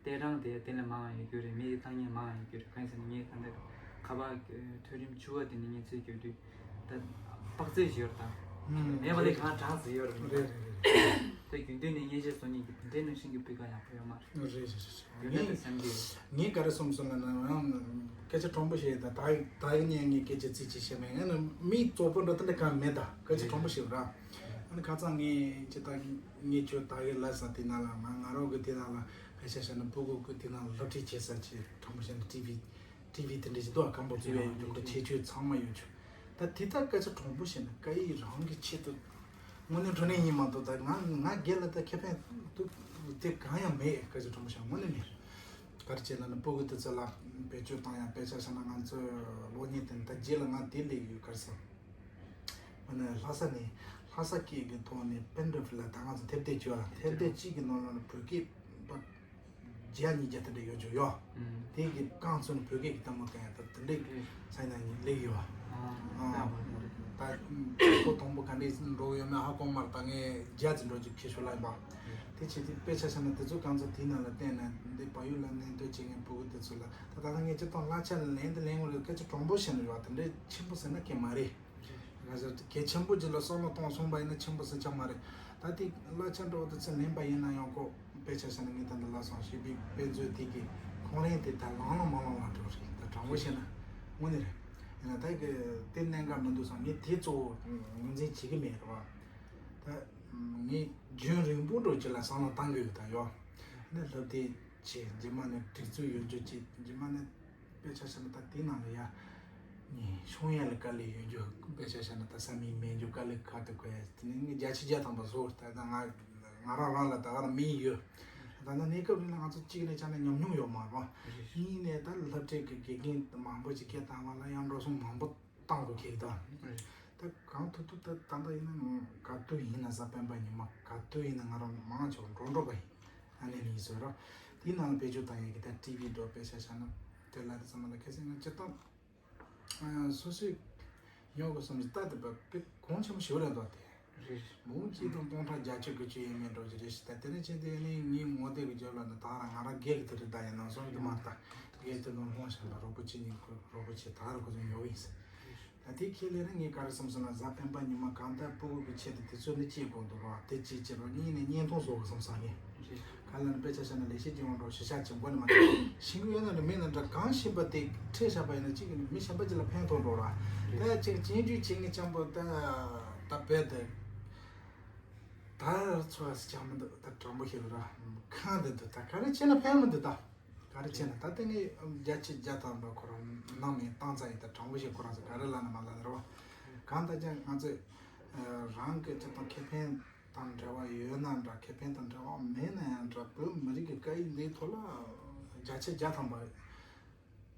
ཏེ་ཀྲང་དེ་དེ་ལས་མང་བ་ཡོད་རྒྱུ་རེད། མི་གི་ཐ་སྙད་མང་བ་ཡོད་རྒྱུ་རེད། གང་ཡིན་ཟེར་ན་ངས་ད་ལྟ་ཁ་པར་ཐོན་རིམ་བཅུ་པ་དེ་ནས་ངས་རྩིས་རྒྱག་དུས་ད་དཔག་ཚད་ཅིག་ཡོད་རེད་ད། ཧུམ། མེད་པ་ལས་གང་དྲག་ཟེར་ཡོད་རེད། རེད་རེད་རེད། ད་རྒྱུན་ལྡན་ནས་བརྙན་ཆས་བཟོ་མཁན་གྱི་དེ་འདྲའི་ནང་བཞིན་གྱི་སྤུས་ཀ་ཡག་པོ་ཡོད་མ་རེད། རེད་རེད་རེད། ཡོད་ན་ད་བསམ་གྱི་ཡོད། ངས་ག་རེ་བསམ་སོང་ལབ་ན་ཡང་སྐད་ཆ་དྲང་པོ་བཤད་ད་ད་ད་ཡིན་ངས་སྐད་ཆ་རྩིས་ཅིག་བཤད་མེད། ང་ནི་མིའི་གཙོ་པོ་འདྲ་དེ་འདྲ་གང་མེད་ད། སྐད་ཆ་དྲང་པོ་བཤད་ར། ཨ་ནི་ཁ་སང་ངས་ཅི་ད་ངས་ཁྱོད་ད་གི་ལབ་ས་དེ་ན་ལ་ང་ང་རང་གི་དེ་ན་ལ་སྐད་ཆ་བཤད་ན་སྤུ་གུ་གི་དེ་ན་ལ་སློབ་ཁྲིད་བྱེད་ས་ཅིག་དྲང་པོ་བཤད་ན་ཊི་ཝི་ཊི་ཝི་དེ་འདྲ་ཞིག་འདུག་ག་འགོ་བཙུགས་ཡ་ཡོད་ཀྱི་ཁོ་ཁྱད་ཆོས་ཚང་མ་ཡོད་ཆོག་ད་དེ་ད་སྐད་ཆ་དྲང་པོ་བཤད་ན་སྐད་ཡིག་རང་གི་ཆེད་དུ་དངོས་གནས་དྲང་གནས་ཡིན་མ་གཏོགས་ད་ང་ང་སྒེར་ལ་ད་ཁེ་ཕན་དུ་དེ་གང་ཡང་མེད། སྐད་ཆ་དྲང་པོ་བཤད་ན་དངོས་གནས་མེད། ག་རེ་བྱས་ན་ནི་སྤུ་གུ་དེ་ཚོ་ལ་བེད་སྤྱོད་བཏང་ཡ་དཔེ་ཆ་བཤད་ན་ང་ཚོའི་གློག་བརྙན་དེ་ད་རྗེས་ལ་ང་དེ་ལས་ཡོད་ག་རེ་ཟེར། ཨ་ནི་ལྷ་ས་ནས་ལྷ་ས་སྐད་ཀྱི་ཐོག་ནས་པེན་ཌི་རའིབ་ལ་ད་ང་ཚོ་དེབ་དེ་བཅུ་ཨ་དེབ་དེ་གཅིག་གི་ནང་ལ་ནི་བོད་སྐད་པ་བརྒྱ་ཉིས་བརྒྱ་དེ་འདྲ་ཡོད་ཆོག་ཡོད། ཨུམ། དེ་གི་རྐང་ཚུན་བོད་སྐད་ཀྱི་ལྟད་མོ་བསྟན་ཡ་ད་དེ་འདྲའི་ཨུམ། ས་ཡིན་ན་ཡིན་ལེགས་ཡོད། ཨ་ཨ་ད་ཁོ་དང་པོ་ག་འདྲས་འགྲོ་ཡོད་མེད་ཧ་གོ་མ་རེད། ད་ངས་བརྒྱ་ཙམ་འགྲོ་རྒྱུ་ཁེ་ཤོ་ལ་ཡིན་པ། དེ་བྱས་དུས་དཔེ་ཆ་བཤད་ན་དེ་ཚོ་གང་ཚོ་དེའི་ནང་ལ་བལྟས་ན་འདི་བལ་ཡུལ་ལ་གནས་སྡོད་བྱེད་མཁན་སྤུ་གུ་དེ་ཚོ་ལ་ད་ད་ལྟ་ངས་སྤྱིར་བཏང་གླ་ཆ་ལེན་དུ་ལེན་དགོས་རེད། སྐད་ཆ་དྲང་པོ་བཤད་ན་ཡོད་དེ་འདྲའི་ཆེན་པོ་ཟེར་ན་གལ་མ་རེད། ག་ཚོད་གལ་ཆེན་པོ་ཅིག་ལ་བསམ་བློ་གཏོང་སོང་པ་ཡིན་ན་ཆེན་པོ་ཟེར་ཆ་མ་རེད། ད་དེ་གླ་ཆ་འདྲ་བོ་དེ་ཚོ་ལེན་པ་ཡིན་ན་ཡང་ཁོ་དཔེ་ཆ་བཤད་ན་ངས་ད་འདི་ལ་སོང་ཞེས་པའི་དཔེ་མཛོད་དེ་གི་ཁོང་རང་དེ་ད་ལང་ལ་མ་ལང་ལ་འགྲོ་རེད། ད་དྲང་པོ་བཤད་ན་དངོས་གནས་རེད། ཡིན་ན་ད་གི་དེ་གནད་འགག་མི་འདུག་བསམ། ངས་དེ་གཙོ་བོ་ངོས་འཛིན་བྱེད་ཀྱི་མེད་རེད་བ། ད་ངས་རྒྱུན་རིང་པོ་འགྲོ་རྒྱུ་ལ་བསམ་བློ་བཏང་གི་ཡོད་ད་ཡོད། ནི་སློབ་དེབ་ཆེ་རྗེས་མ་ནས་སྒྲིག་འཛུགས་ཡོད་རྒྱུ་ཆེ་རྗེས་མ་ནས་དཔེ་ཆ་བཤད་ན་ད་དེའི་ནང་ལ་ཡ་ངས་ཤོང་ཡ་ལ་དཀའ་ལས་ཡོད་རྒྱུ། དཔེ་ཆ་བཤད་ན་ད་ས་མིག་མེད་རྒྱུ་དཀའ་ལས་ཁག་ཏུ་གོ་ཡ། དེ་ནས་ངས་བརྒྱ་ཆ་བརྒྱ་ཐམ་པ་བཟོ། ད་ད་ང་ང་རང་རང་ལ་ད་ག་རང་མིང་ཡོད། ད་ནི་གནས་སྐབས་རིང་ལ་ང་ཚོ་གཅིག་ནས་ཆ་ནས་ཉམས་མྱོང་ཡོད་མ་རེད། གཉིས་ནས་ད་སློབ་གྲྭའི་གི་དགེ་རྒན་མང་པོ་ཅིག་སྐད་བཏང་བ་ལ་ཡང་འགྲོ་སོང་མང་པོ་བཏང་དགོས་ཀྱི་ད། ད་གང་ཐུབ་ཐུབ་ད་ད་ལྟ་ཡིན་ན་ག་དུས་ཡིན་ན་གཟའ་སྤེན་པ་ཉི་མ་ག་དུས་ཡིན་ན་ང་རང་མང་ཆེ་བ་འགྲོ་འགྲོ་ག་ཡིན། ཨ་ནེ་ནི་བཟོས་རོགས། དེའི་ནང་ལ་བེད་སྤྱོད་བཏང་ཡས་ཀྱི་ད་ཊི་ཝི་འགྲོ་དཔེ་ཆ་བཞག་ན་དེ་ལ་དེ་ཚང་མ་ལ་ཁ་སང་ང་སྤྱིར་བཏང་སོ་སོའི་ཡོང་དགོས་བསམ་གྱི་ད་དེ་བ་དཔེ་གོང་ཆེན་པོ་ཞིག་རེད་འདུག་དེ། རེད། མུ་གཅིག་དང་སྟོང་ཕྲག་བརྒྱད་ཅུ་དགུ་བཅུ་ཡས་མས་འགྲོ་གི་རེད་ཤི། ད་དེ་ནས་ཕྱིན་དེ་ནི་ངའི་ངོ་དེབ་ཀྱི་རྒྱབ་ལ་ནི་ད་ར་ང་རང་སྒེར་གྱི་དེ་རེད། ད་ཡིན་ནང་སོང་གི་མ་རེད། ད་སྒེར་དེ་ནང་ལྷོང་ཤ་ལ་རོགས་པ་ཅི་ཉིན་ཁོ་རོགས་པ་ཆེ་ད་ར་ཁོ་ཚོ་ཉོ་གི་ཡིན་ཟེར། ད་དེ་ཁས་ལེན་ན་ངས་ག་རེ་བསམ་སོང་ན་གཟའ་སྤེན་པ་ཉི་མ་གང་ལྟར་སྤུ་གུ་གི་ཆེད་དུ་དུས་ཚོད་ནི་སྐྱེལ་དགོས་འདུག་ར། དེ་གཅིག་བྱས་པ་གཉིས་ནས་བརྙན་ཐུང་བཟོ་དགོས་བསམ་སོང་ངས། ག་ལ་ནི་དཔེ་ཆ་བཤད་ན་ལས་བྱེད་ཀྱི་དབང་འགྲོ་གཞི་བཞག་བྱེད་དགོས་ནི་མ་རེད། ཤེས་ཀྱི་ཡོད་ན་ནི་མེད་ན་འདྲ་གང་ཤེས་པ་དེ་ཁྲིད་བཞག་པ་ཡིན་ན་གཅིག་གིས་ནི་མི་གཞན་པ་གཅིག་ལ་ཕན་ཐོགས་འགྲོ་ར། ད་གཅིག་སྤྱན་འཇུག་བྱེད་མཁན་ཆེན་པོ་ད་ད་བས་དེ་ད་ཚོ་ཨ་སི་ཆགས་མི་འདུག་ད་དྲང་པོ་ཤེས་ར་ཁང་དེ་འདུག་ད་ག་རེ་བྱས་ན་ཕན་མི་འདུག་ད། ག་རེ་བྱས་ན་ད་ལྟ་ངས་བརྒྱ་ཆ་བརྒྱ་ཐམ་པ་ཁོ་རང་ནང་མི་བཏང་ཚར་ཡིན། ད་དྲང་པོ་བཤད་ཁོ་རང་ཚོ་ག་རེ་ལབ་ན་མ་ལབ་ན་རེད་བ། གང་ལྟར་ཀྱང་ང་ཚོས་རང་གི་སྤྱི་དང་ཁེ་ཕན་དང་འབྲེལ་བ་ཡོད་ན་འདྲ། ཁེ་ཕན་དང་འབྲེལ་བ་མེད་ན་ཡང་འདྲ། བོད་མི་རིགས་ཀྱི་སྐད་ཡིག་འདིའི་ཐོག་ལ་བརྒྱ་ཆ་བརྒྱ་ཐམ་པ།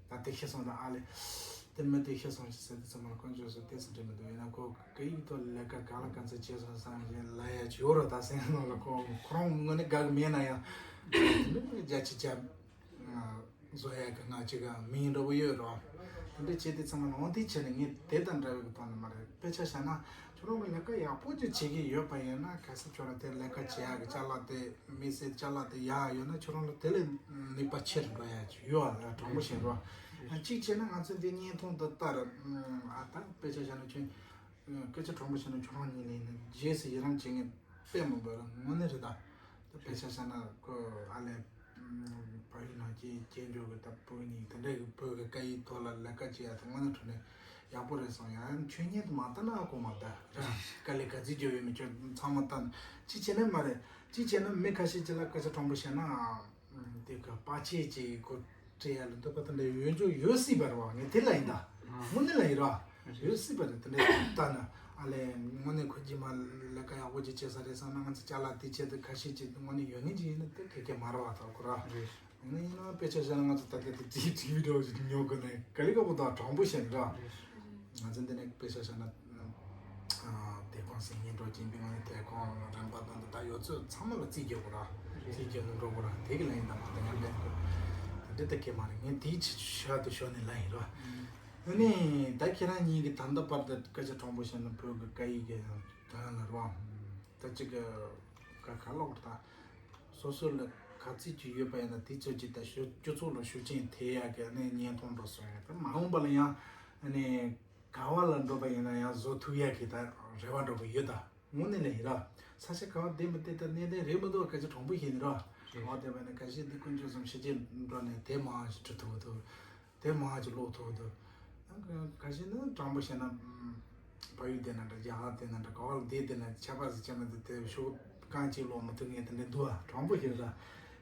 ད་དེ་ཤི་སོང་། ད་ཨ་ལེ། དེ་མི་དེ་ཤི་སོང་ཞེས་ཟེར་དུས་ཙམ་པ་ལ་དཀོན་མཆོག་གསུམ་ཏོག་ཙམ་འདྲེ་མི་འདུག་ཡིན་ན་ཁོ་སྐད་ཡིག་ཐོག་ལས་ཀ་ག་ལ་ག་ཚོད་བྱས་སོང་བསམ་བཞིན་ལབ་ཡ་ཅིག་ཡོད་རེད། ད་སེམས་ནང་ལ་ཁོ་ཁོ་རང་ངོས་ནས་དགའ་གི་མེད་ན་ཡང་། དེ་འདྲ་བརྒྱ་ཆ་བརྒྱ་བཟོ་ཡ་གི་ང་ཅིག་ག་མིང་འདྲ་པོ་ཡོད་རེད། དེ་འདྲ་བྱས་དུས་ཙམ་པ་ལ་འོ་དེ་བྱས་ནས་ངས་དེ་དང་འདྲ་བའི་གི་ཐོག་ནས་མ་རེད། དཔེ་ཆ་བཞག་ན་ཁྱོད་རང་གི་ལས་ཀ་ཡག་པོ་ཅིག་བྱེད་ཀྱི་ཡོད་པ་ཡིན་ན། གལ་སྲིད་ཁྱོད་རང་དེ་ལས་ཀ་བྱེད་ཡག་གི་ཅ་ལག་དེ། མི་སེར་ཅ་ལག་དེ་ཡག་ཡོད་ན་ཁྱོད་རང་ལ་དེ་ལས་ནུས་པ་ཆེར་འགྲོ་ཡ་ཅིག་ཡོད་ཨ། དྲང་པོ་བཤད་རོགས། གཅིག་བྱས་ན་ང་ཚོ་འདི་བརྙན་ཐུང་འདི་ལྟར་ཨ་ད་དཔེ་ཆ་བཞག་ན་ཁྱོད་སྐད་ཆ་དྲང་པོ་བཤད་ན་ཁྱོད་རང་ཉིད་ལ་ཡིན་ན་རྗེས་སུ་ཡི་རང་བྱེད་མཁན་དཔེ་མང་པོ་རང་དངོས་གནས་རེད། ད་དཔེ་ཆ་བཞག་ན་ཁོ་ཨ་ལས་བལ་ཡུལ་ནང་སྐྱེས་སྐྱེས་འགྲོ་གི་ད་བོད་ཉིད་དེ་འདྲ་གི་བོད་ཀྱི་སྐད་ཡིག་ཐོག་ལ་ལས་ཀ་བྱེད་ཡ་དེ་དངོས་གནས་དྲང་གནས། ཡག་པོ་རེད་སོང་། ཡང་ཆོས་ཉིད་དུ་མ་ལྟ་ན་ཨ་ཁོ་མ་ལྟ་ར། དཀའ་ལས་ག་ཚོད་རྒྱབ་ཡོད་མེད་ཁྱོད་ཚང་མ་ལྟ་ན་ཅི་བྱས་ན་མ་རེད། ཅི་བྱས་ན་མི་ཁ་ཤས་ཅིག་ལ་སྐད་ཆ་དྲང་པོ་བཤད་ན་དེ་ག་པ་ཆེ་ཅིག་གོ་སྤྲད་ཡ་ལ་འདོད་པ་དེ་འདྲ་ཡོད་འཇོག་ཡོད་སྲིད་པ་རེད་བ། ངས་དེ་ལ་ཡིན་ད་དངོས་གནས་ལ་ཡིན་ར། ཡོད་སྲིད་པ་རེད། དེ་འདྲ་ལྟ་ན་ཨ་ལས་དངོས་གནས་ཁོ་རྗེས་མ་ལས་ཀ་ཡག་པོ་ཅིག་བྱེད་ས་རེད་བསམ་ན་ང་ཚོ་ཅ་ལག་དེ་ཆེད་དུ་ཁ་ཤས་ཅིག་དངོས་གནས་ཡོད་ངེས་ཅིག་ཡིན་ན་དེ་ཁེ་ཁེ་མ་རེད་བ། ད་ཁོ་ར། ཡིན་ན་ཡིན་ན་དཔེ་ཆ་བཞག་ན་ང་ཚོ་ད་ལྟ་དེ་ཅིག་ཊི་བི་འདྲ་བོ་ཞིག་ཉོ་དགོས་ནས་ག་ལེ་ག་པོ་དང་དྲང་པོ་བཤད་ན་ར། ང་ཚོ་འདི་ནས་དཔེ་ཆ་བཞག་ན་དེ་གོང་སེང་ཉིན་འགྲོ་གྱིན་པའི་ངང་ནས་དེ་གོང་རིམ་པ་དང་དེ་ད་ཡོད་ཚོད་ཚང་མ་ལ་རྩིས་རྒྱག་དགོས་ར། རྩིས་རྒྱག་ནས་འགྲོ་དགོས་ར། དེ་གི་ལ་ཡིན་ད་མ་ད་ཉམས་ལེན་དགོས། དེ་འདྲ་ད་གེ་མ་རེད། ངས་དེའི་ཆེད་ཤ་དུ་ཤོར་ནས་ལ་ཡིན་ར། ཨ་ནི་ད་ཁྱེད་རང་གཉིས་ཀྱི་ད་ལྟ་བར་དུ་སྐད་ཆ་དྲང་པོ་བཤད་ན་བོད་ཀྱི་སྐད་ཡིག་གི་ད་ལ་ར་ད་ཅིག་ག་ག་ལོག་ད། སོ་སོ་ལ་ག་ཚོད་ཅིག་ཡོད་པ་ཡིན་ན་དེ་ཚོད་ཅིག་ད་ཞུ་སྤྱི་ཚོགས་ལ་ཤུགས་རྐྱེན་ཐེབས་ཡག་གི་ཨ་ནི་བརྙན་ཐུང་འགྲོ་སོང་ཡ། ད་མ་འོངས་པ་ལ་ཡང་ཨ་ནི་ག་བ་ལ་འགྲོ་པ་ཡིན་ན་ཡང་བཟོ་ཐུབ་ཡག་གི་ད་རེ་བ་འགྲོ་གི་ཡོད། ད་དངོས་གནས་ལ་ཡིན་ར། ས་ཆ་ག་བ་བསྡད་པ་དེ་ད་གནས་བརྟན་རེད་མི་འདུག་སྐད་ཆ་དྲང་པོ་བཤད་ནི་ར། ག་བ་བསྡད་པ་ཡིན་ན་ཁ་ཤས་འདི་དཀོན་མཆོག་གསུམ་ཕྱི་རྒྱལ་འགྲོ་ནས་དེ་མང་ཞིག་འགྲོ་ཐུབ་འདུག་དེ་མང་ཅིག་ཀློག་ཐུབ་འདུག་ཁ་ཤས་ནི་དྲང་པོ་བཤད་ན་ཕ་ཡུལ་དེ་ན་འདྲ་རྒྱ་གར་དེ་ན་འདྲ་ག་བ་ལ་བསྡད་དེ་ན་ཆད་པ་ཟེར་ཆད་མ་དེ་དེ་ཤོག་རྐང་གཅིག་ཀློག་མ་ཐུབ་མཁན་དེ་འདྲ་འདུག་ཨ། དྲང་པོ་བཤད་ན་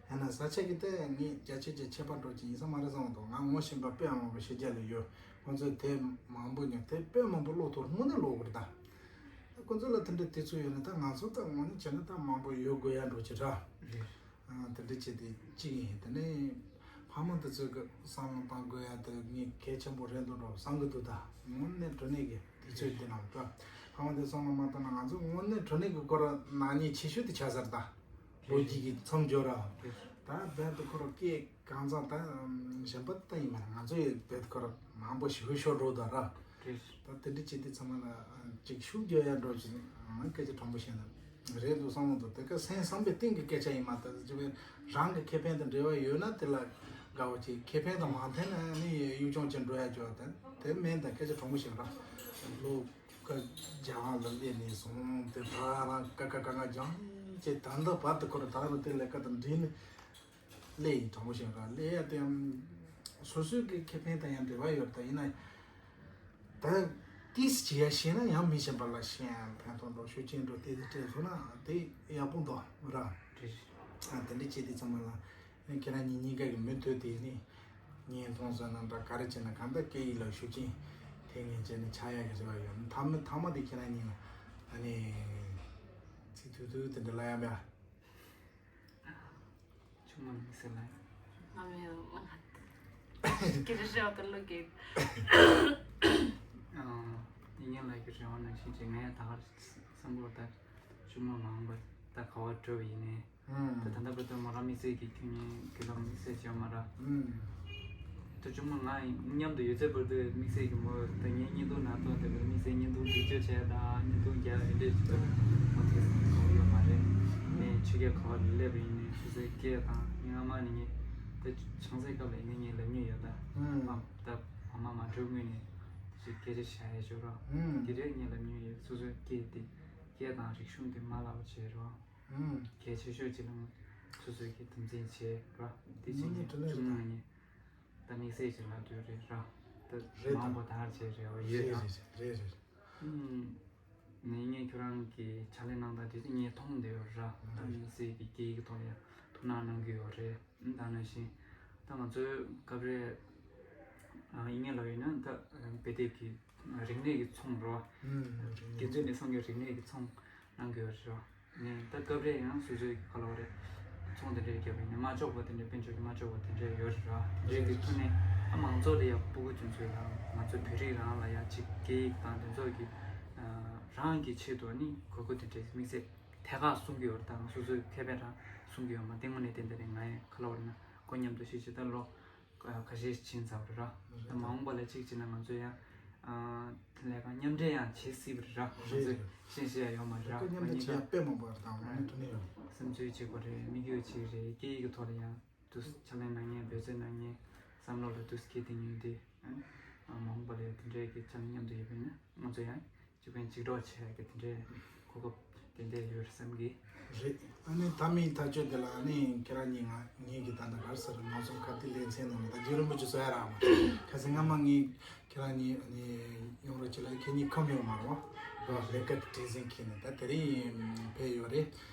ཡང་ན་ས་ཆ་གི་དེ་ངས་བརྒྱ་ཆ་བརྒྱ་ཁྱད་པར་འགྲོ་གི་ཡིན་ས་མ་རེད་བསམ་འདུག་ང་ངོ་ཤེས་པ་དཔེ་མང་པོ་ཕྱི་རྒྱལ་ལ་ཡོད། ཁོང་ཚོས་དེབ་མང་པོ་ཉོས། དེབ་དཔེ་མང་པོ་ཀློག་ཐུབ། དངོས་གནས་ཀློག་དགོས་རེད་ད། ཁོང་ཚོ་ལ་དེ་འདྲ་དུས་ཚོད་ཡོད་ན་ད་ང་ཚོ་ད་དངོས་གནས་བྱས་ན་ད་མང་པོ་ཡོད་དགོས་ཡ་འགྲོ་གི་ར། དེ་འདྲ་བྱས་ཏེ་གཅིག་ཡིན། དེ་ནས་ཕ་མ་དེ་ཚོས་གི་བསམ་བློ་བཏང་དགོས་ཡ་དེ་ངས་གལ་ཆེན་པོ་རེད་འདུག་འགྲོ་བསམ་གི་འདུག་ད་དངོས་གནས་དྲང་གནས་ཀྱི་དུས་ཚོད་འདི་ནང་ད་ཕ་མ་དེ་བསམ་བློ་མ་བཏང་ན་ང་ཚོ་དངོས་གནས་དྲང་གནས་ཀྱི་ཁོ་ར་ནག་ཉེས་ཆེ་ཤོས་དེ་ཆགས་ཚར་ད། ལོ་རྒྱུས་ཀྱི་མཚམས་སྦྱོར་ར། ད་རྦད་དེ་ཁོ་ར་སྐད་གང་ཚང་ད་གཞན་པ་ད་ཡིན་མ་རེད། ང་ཚོ་ཡི་རྦད་དེ་ཁོ་ར་མང་པོ་ཞིག་ཤོར་འགྲོ་ད་ར། ད་དེ་འདྲ་བྱས་དུས་ཚང་མ་ལ་ཅིག་ཤུགས་རྒྱག་ཡ་འགྲོ་ཅིག་སྐད་ཆ་དྲང་པོ་བཤད་ན། རེད་འདུག་བསམ་གི་འདུག་དེ་ག་སེམས་བསམ་པའི་གཏིང་གི་སྐད་ཆ་ཡིན་མ་གཏོགས་ཅི་བས་རང་གི་ཁེ་ཕན་དང་འབྲེལ་བ་ཡོད་ན་དེ་ལ་དགའ་བོ་བྱེད། ཁེ་ཕན་དང་མ་མཐུན་ན་ནི་གཡུག་ཆུང་ཅན་འགྲོ་ཡ་ཅོག་དེ་དེ་མིན་ད། སྐད་ཆ་དྲང་པོ་བཤད་ར། ལོ་ཀ་རྒྱ་གར་ལ་སླེབས་ནས་བཟུང་དེ་ད་རང་ཀ་ཀ་ཀ་ང་སྦྱང་བྱས་ད་ལྟ་བར་དུ་ཁོ་ར་ད་རུང་དེ་ལས་ཀ་དང་འབྲེལ་ནས་སླེབས་ཡིན། དྲང་པོ་བཤད་ར་སླེབས་ཡ་དེ་ཡང་སོ་སོའི་གི་ཁེ་ཕན་དང་ཡང་འབྲེལ་བ་ཡོད་ད། ཡིན་ན། ད་ཏིས་བྱེད་ཡ་ཤེས་ན་ཡང་མི་གཞན་པ་ལ་ཤེས་ཡང་ཕན་ཐོགས་འགྲོ་ཤུགས་ཆེན་འགྲོ་དེ་དེ་སྤྲད་སོང་ན་དེ་ཡག་པོ་འདུག་ར། རེད། ཨ་དེ་འདྲ་བྱས་དུས་ཚང་མ་ལ་ཁྱེད་རང་གཉིས་གཉིས་ཀ་གི་མུ་མཐུད་དེ་ནི་བརྙན་ཐུང་བཟོས་ན་འདྲ་ག་རེ་བྱས་ན་གང་ལྟར་སྐད་ཡིག་ལ་ཤུགས་རྐྱེན་ཐེབས་མཁན་བྱས་ནས་ཆགས་ཡ་གི་རེ་བ་ཡོད། མཐའ་མ་མཐའ་མ་དེ་ཁྱེད་རང་གཉིས་ལ་ཨ་ནི་ཚིག་ཐུང་ཐུང་དེ་འདྲ་ལབ་ཡ་མེད་ཨ། ཆུང་མ་མི་སེ་ལ། ང་མེད་ལ། སྐད་ཆ་བཤད་པ་ལོ་གེ་ཨ། ཡིན་ངན་ལ་གི་རེ་བ་ནང་བཞིན་བྱས་ངས་ད་གར་བསམ་བློ་ད་ཆུང་མ་མང་པ་ད་ག་བ་འགྲོ་བ་ཡིན་ནས། ད་ད་ལྟ་བར་དུ་མོ་རང་དམིགས་བསལ་གྱི་ཁྱོད་ཉིད་དགེ་སློང་དམིགས་བསལ་བྱས་མ་ར། ད་ཆུང་མ་ང་མཉམ་དུ་ཡོད་ཚད་བར་དུ་དམིགས་བསལ་གྱི་མོ་ད་ངའི་བརྙན་ཐུང་ནང་དུ་དེ་བར་དམིགས་བསལ་བརྙན་ཐུང་སྒྲིག་སྦྱོར་བྱས་དང་བརྙན་ཐུང་རྒྱག་དེ་འདྲས་ཅིག་ད་མོ་དེ་གང་ཡོད་མ་རེད། ངས་ཆོས་རྒྱལ་ཁ་བ་ལ་སླེབས་པ་ཡིན་ནས་སོ་སོའི་སྐད་དང་ངའི་ཨ་མ་ནི་ངས་ད་ཆང་སའི་སྐབས་ལ་ཡིན་ནས་ངས་ལབ་མྱོང་ཡོད་ད། ད་ཨ་མ་མ་འགྲོ་སྔོན་ནས་དེ་ཅིག་སྐད་ཆ་བཤད་ཡ་ཅིག་ར། དེ་རེད་ངས་ལབ་མྱོང་ཡོད། སོ་སོའི་སྐད་དེ་སྐད་དང་རིག་གཞུང་དེ་མ་བརླག་པ་བྱས་ར། གལ་ཆེ་ཤོས་ཅིག་ལ་སོ་སོའི་གི་དམ་འཛིན་བྱེད་ར། དེ་ཅིག་ནི་ནི་དྲི་ལན་ཅུང་ནང་ནི་ད་དམིགས་བསལ་ཅིག་ལབ་དུས་རེད་ར། ད་རེད་མང་པོ་དར་བྱེད་རེད་བ་ཡོད་རེད་ཡ། རེད་རེད་རེད་རེད། ནི་ངས་ཁྱོད་རང་གི་ཕྱག་ལས་གནང་སྟངས་དེ་ཚོ་ངས་མཐོང་བསྡད་ཡོད་ར། ད་དམིགས་བསལ་གི་སྐད་ཡིག་ཐོག་ཡ་ཐུགས་སྣང་གནང་གི་ཡོད་རེད། ད་ནང་བཞིན་ ད་ང་ཚོའི་སྐབས་རེ་ཨ་ཡིན་ངེས་ལ་ཡིན་ན་ད་བེ་དེབ་ཀྱི་རིག་གནས་ཀྱི་ཚོང་རོ། ཨུམ། རིག་གནས། དགེ་ཚུལ་ནས་སངས་རྒྱས་རིག་གནས་ཀྱི་ཚོང་གནང་གི་ཡོད་རེད་རོ། ནས་ད་སྐབས་རེ་ཡང་སོ་སོའི་ག་ལོ་རེད། ཚོང་དེ་འདྲའི་རྒྱབ་ཡིན་ན་དམར་ཕྱོགས་པ་དེ་འདྲའི་དཔལ་འབྱོར་གྱི་དམར་ཕྱོགས་པ་དེ་འདྲའི་ཡོད་རེད་རོ། དེ་འདྲའི་གི་ཐོག་ནས་ཨ་མང་ཚོགས་ལ་ཡང་ཕྲུ་གུ་ཆུང་ཚོའི་ལ་ང་ཚོ་བོད་རིགས་རང་ལ་ཡང་ཅིག་སྐད་ཡིག་དང་དེ་ཚོ་གི་རང་གི་ཆེད་དུ་ནི་དགོས་མཁོ་དེ་འདྲའི་དམིགས་བསལ་ཐད་ཀར་གསུང་གི་ཡོད་རེད། ད་ང་སོ་སོའི་ཁེ་ཕན་རང་གསུང་གི་ཡོད་མ་གཏན་ངོ་ནས་དེ་འདྲ་རེད། ང་ཡང་ག་ལ་བར་ན་ཁོ་མཉམ་དུ་ཤེས་བྱེད་ད་ལོ་ཁ་ཤས་ཕྱིན་ཚར་བ་རེད་ར། ད་མ་འོངས་པ་ལ་གཅིག་བྱས་ན་ང་ཚོ་ཡང་ལས་ཀ་མཉམ་འབྲེལ་ཡང་བྱེད་སྲིད་པ་རེད་ར། ང་ཚོས་ཤེས་བྱེད་ཡང་ཡོད་མ་རེད་ར། ཁོ་མཉམ་དུ་ང་གཉིས་བྱེད་ཡ་ཀ་དཔེ་མང་པོ་རེད། ད་ང་ནི་དྲན་ནས་ཡོད། སེམས་ཚོད་བྱེད་དགོས་རེད། དམིགས་ཡུལ་བྱེད་རེད། སྐད་ཡིག་གི་ཐོག་ལ་ཡང་དུ་ཕྱག་ལས་གནང་མཁན་འབད་བརྩོན་གནང་མཁན་བསམ་བློ་ལ་དུ་སྐྱེ་དེ་ཉིད་དེ་མ་འོངས་པ་ལ་དེ་འདྲའི་གི་ཕྱག་ལས་མཉམ་དུ་ཡོད་པ་ཡིན་ན་ང་ཚོ་ཡང་གཅིག་ཕན་གཅིག་གྲོགས་བྱེད་ཡ་གི་དེ་འདྲའི་གོ་སྐབས་དེ་འདྲ་ཡོད་བསམ་གི། རེད། ཨ་ནི་ད་མིན་ཐག་ཆོད་དེ་ལ་ཨ་ནི་ཁྱེད་རང་གཉིས་ང་ངེད་ཀྱི་ད་ལྟ་གར་སར་ནང་སོང་ཁ་ཏི་ལེ་ཚན་ནང་ད་རྒྱུན་རིང་པོ་ཅིག་བཟོ་ཡ་རག་མ། ཁ་སང་སྔ་མ་ངས་ཁྱེད་རང་གཉིས་ཨ་ནི་ཡོང་རོགས་བྱེད་ལ་ཁྱེད་གཉིས་ཁམས་ཡོང་མ་རོགས་རོགས་ལས་ཀ་དེ་འཛིན་ཁྱེད་ནས་ད་དེ་རིང་ཕེབས་ཡོད་རེད།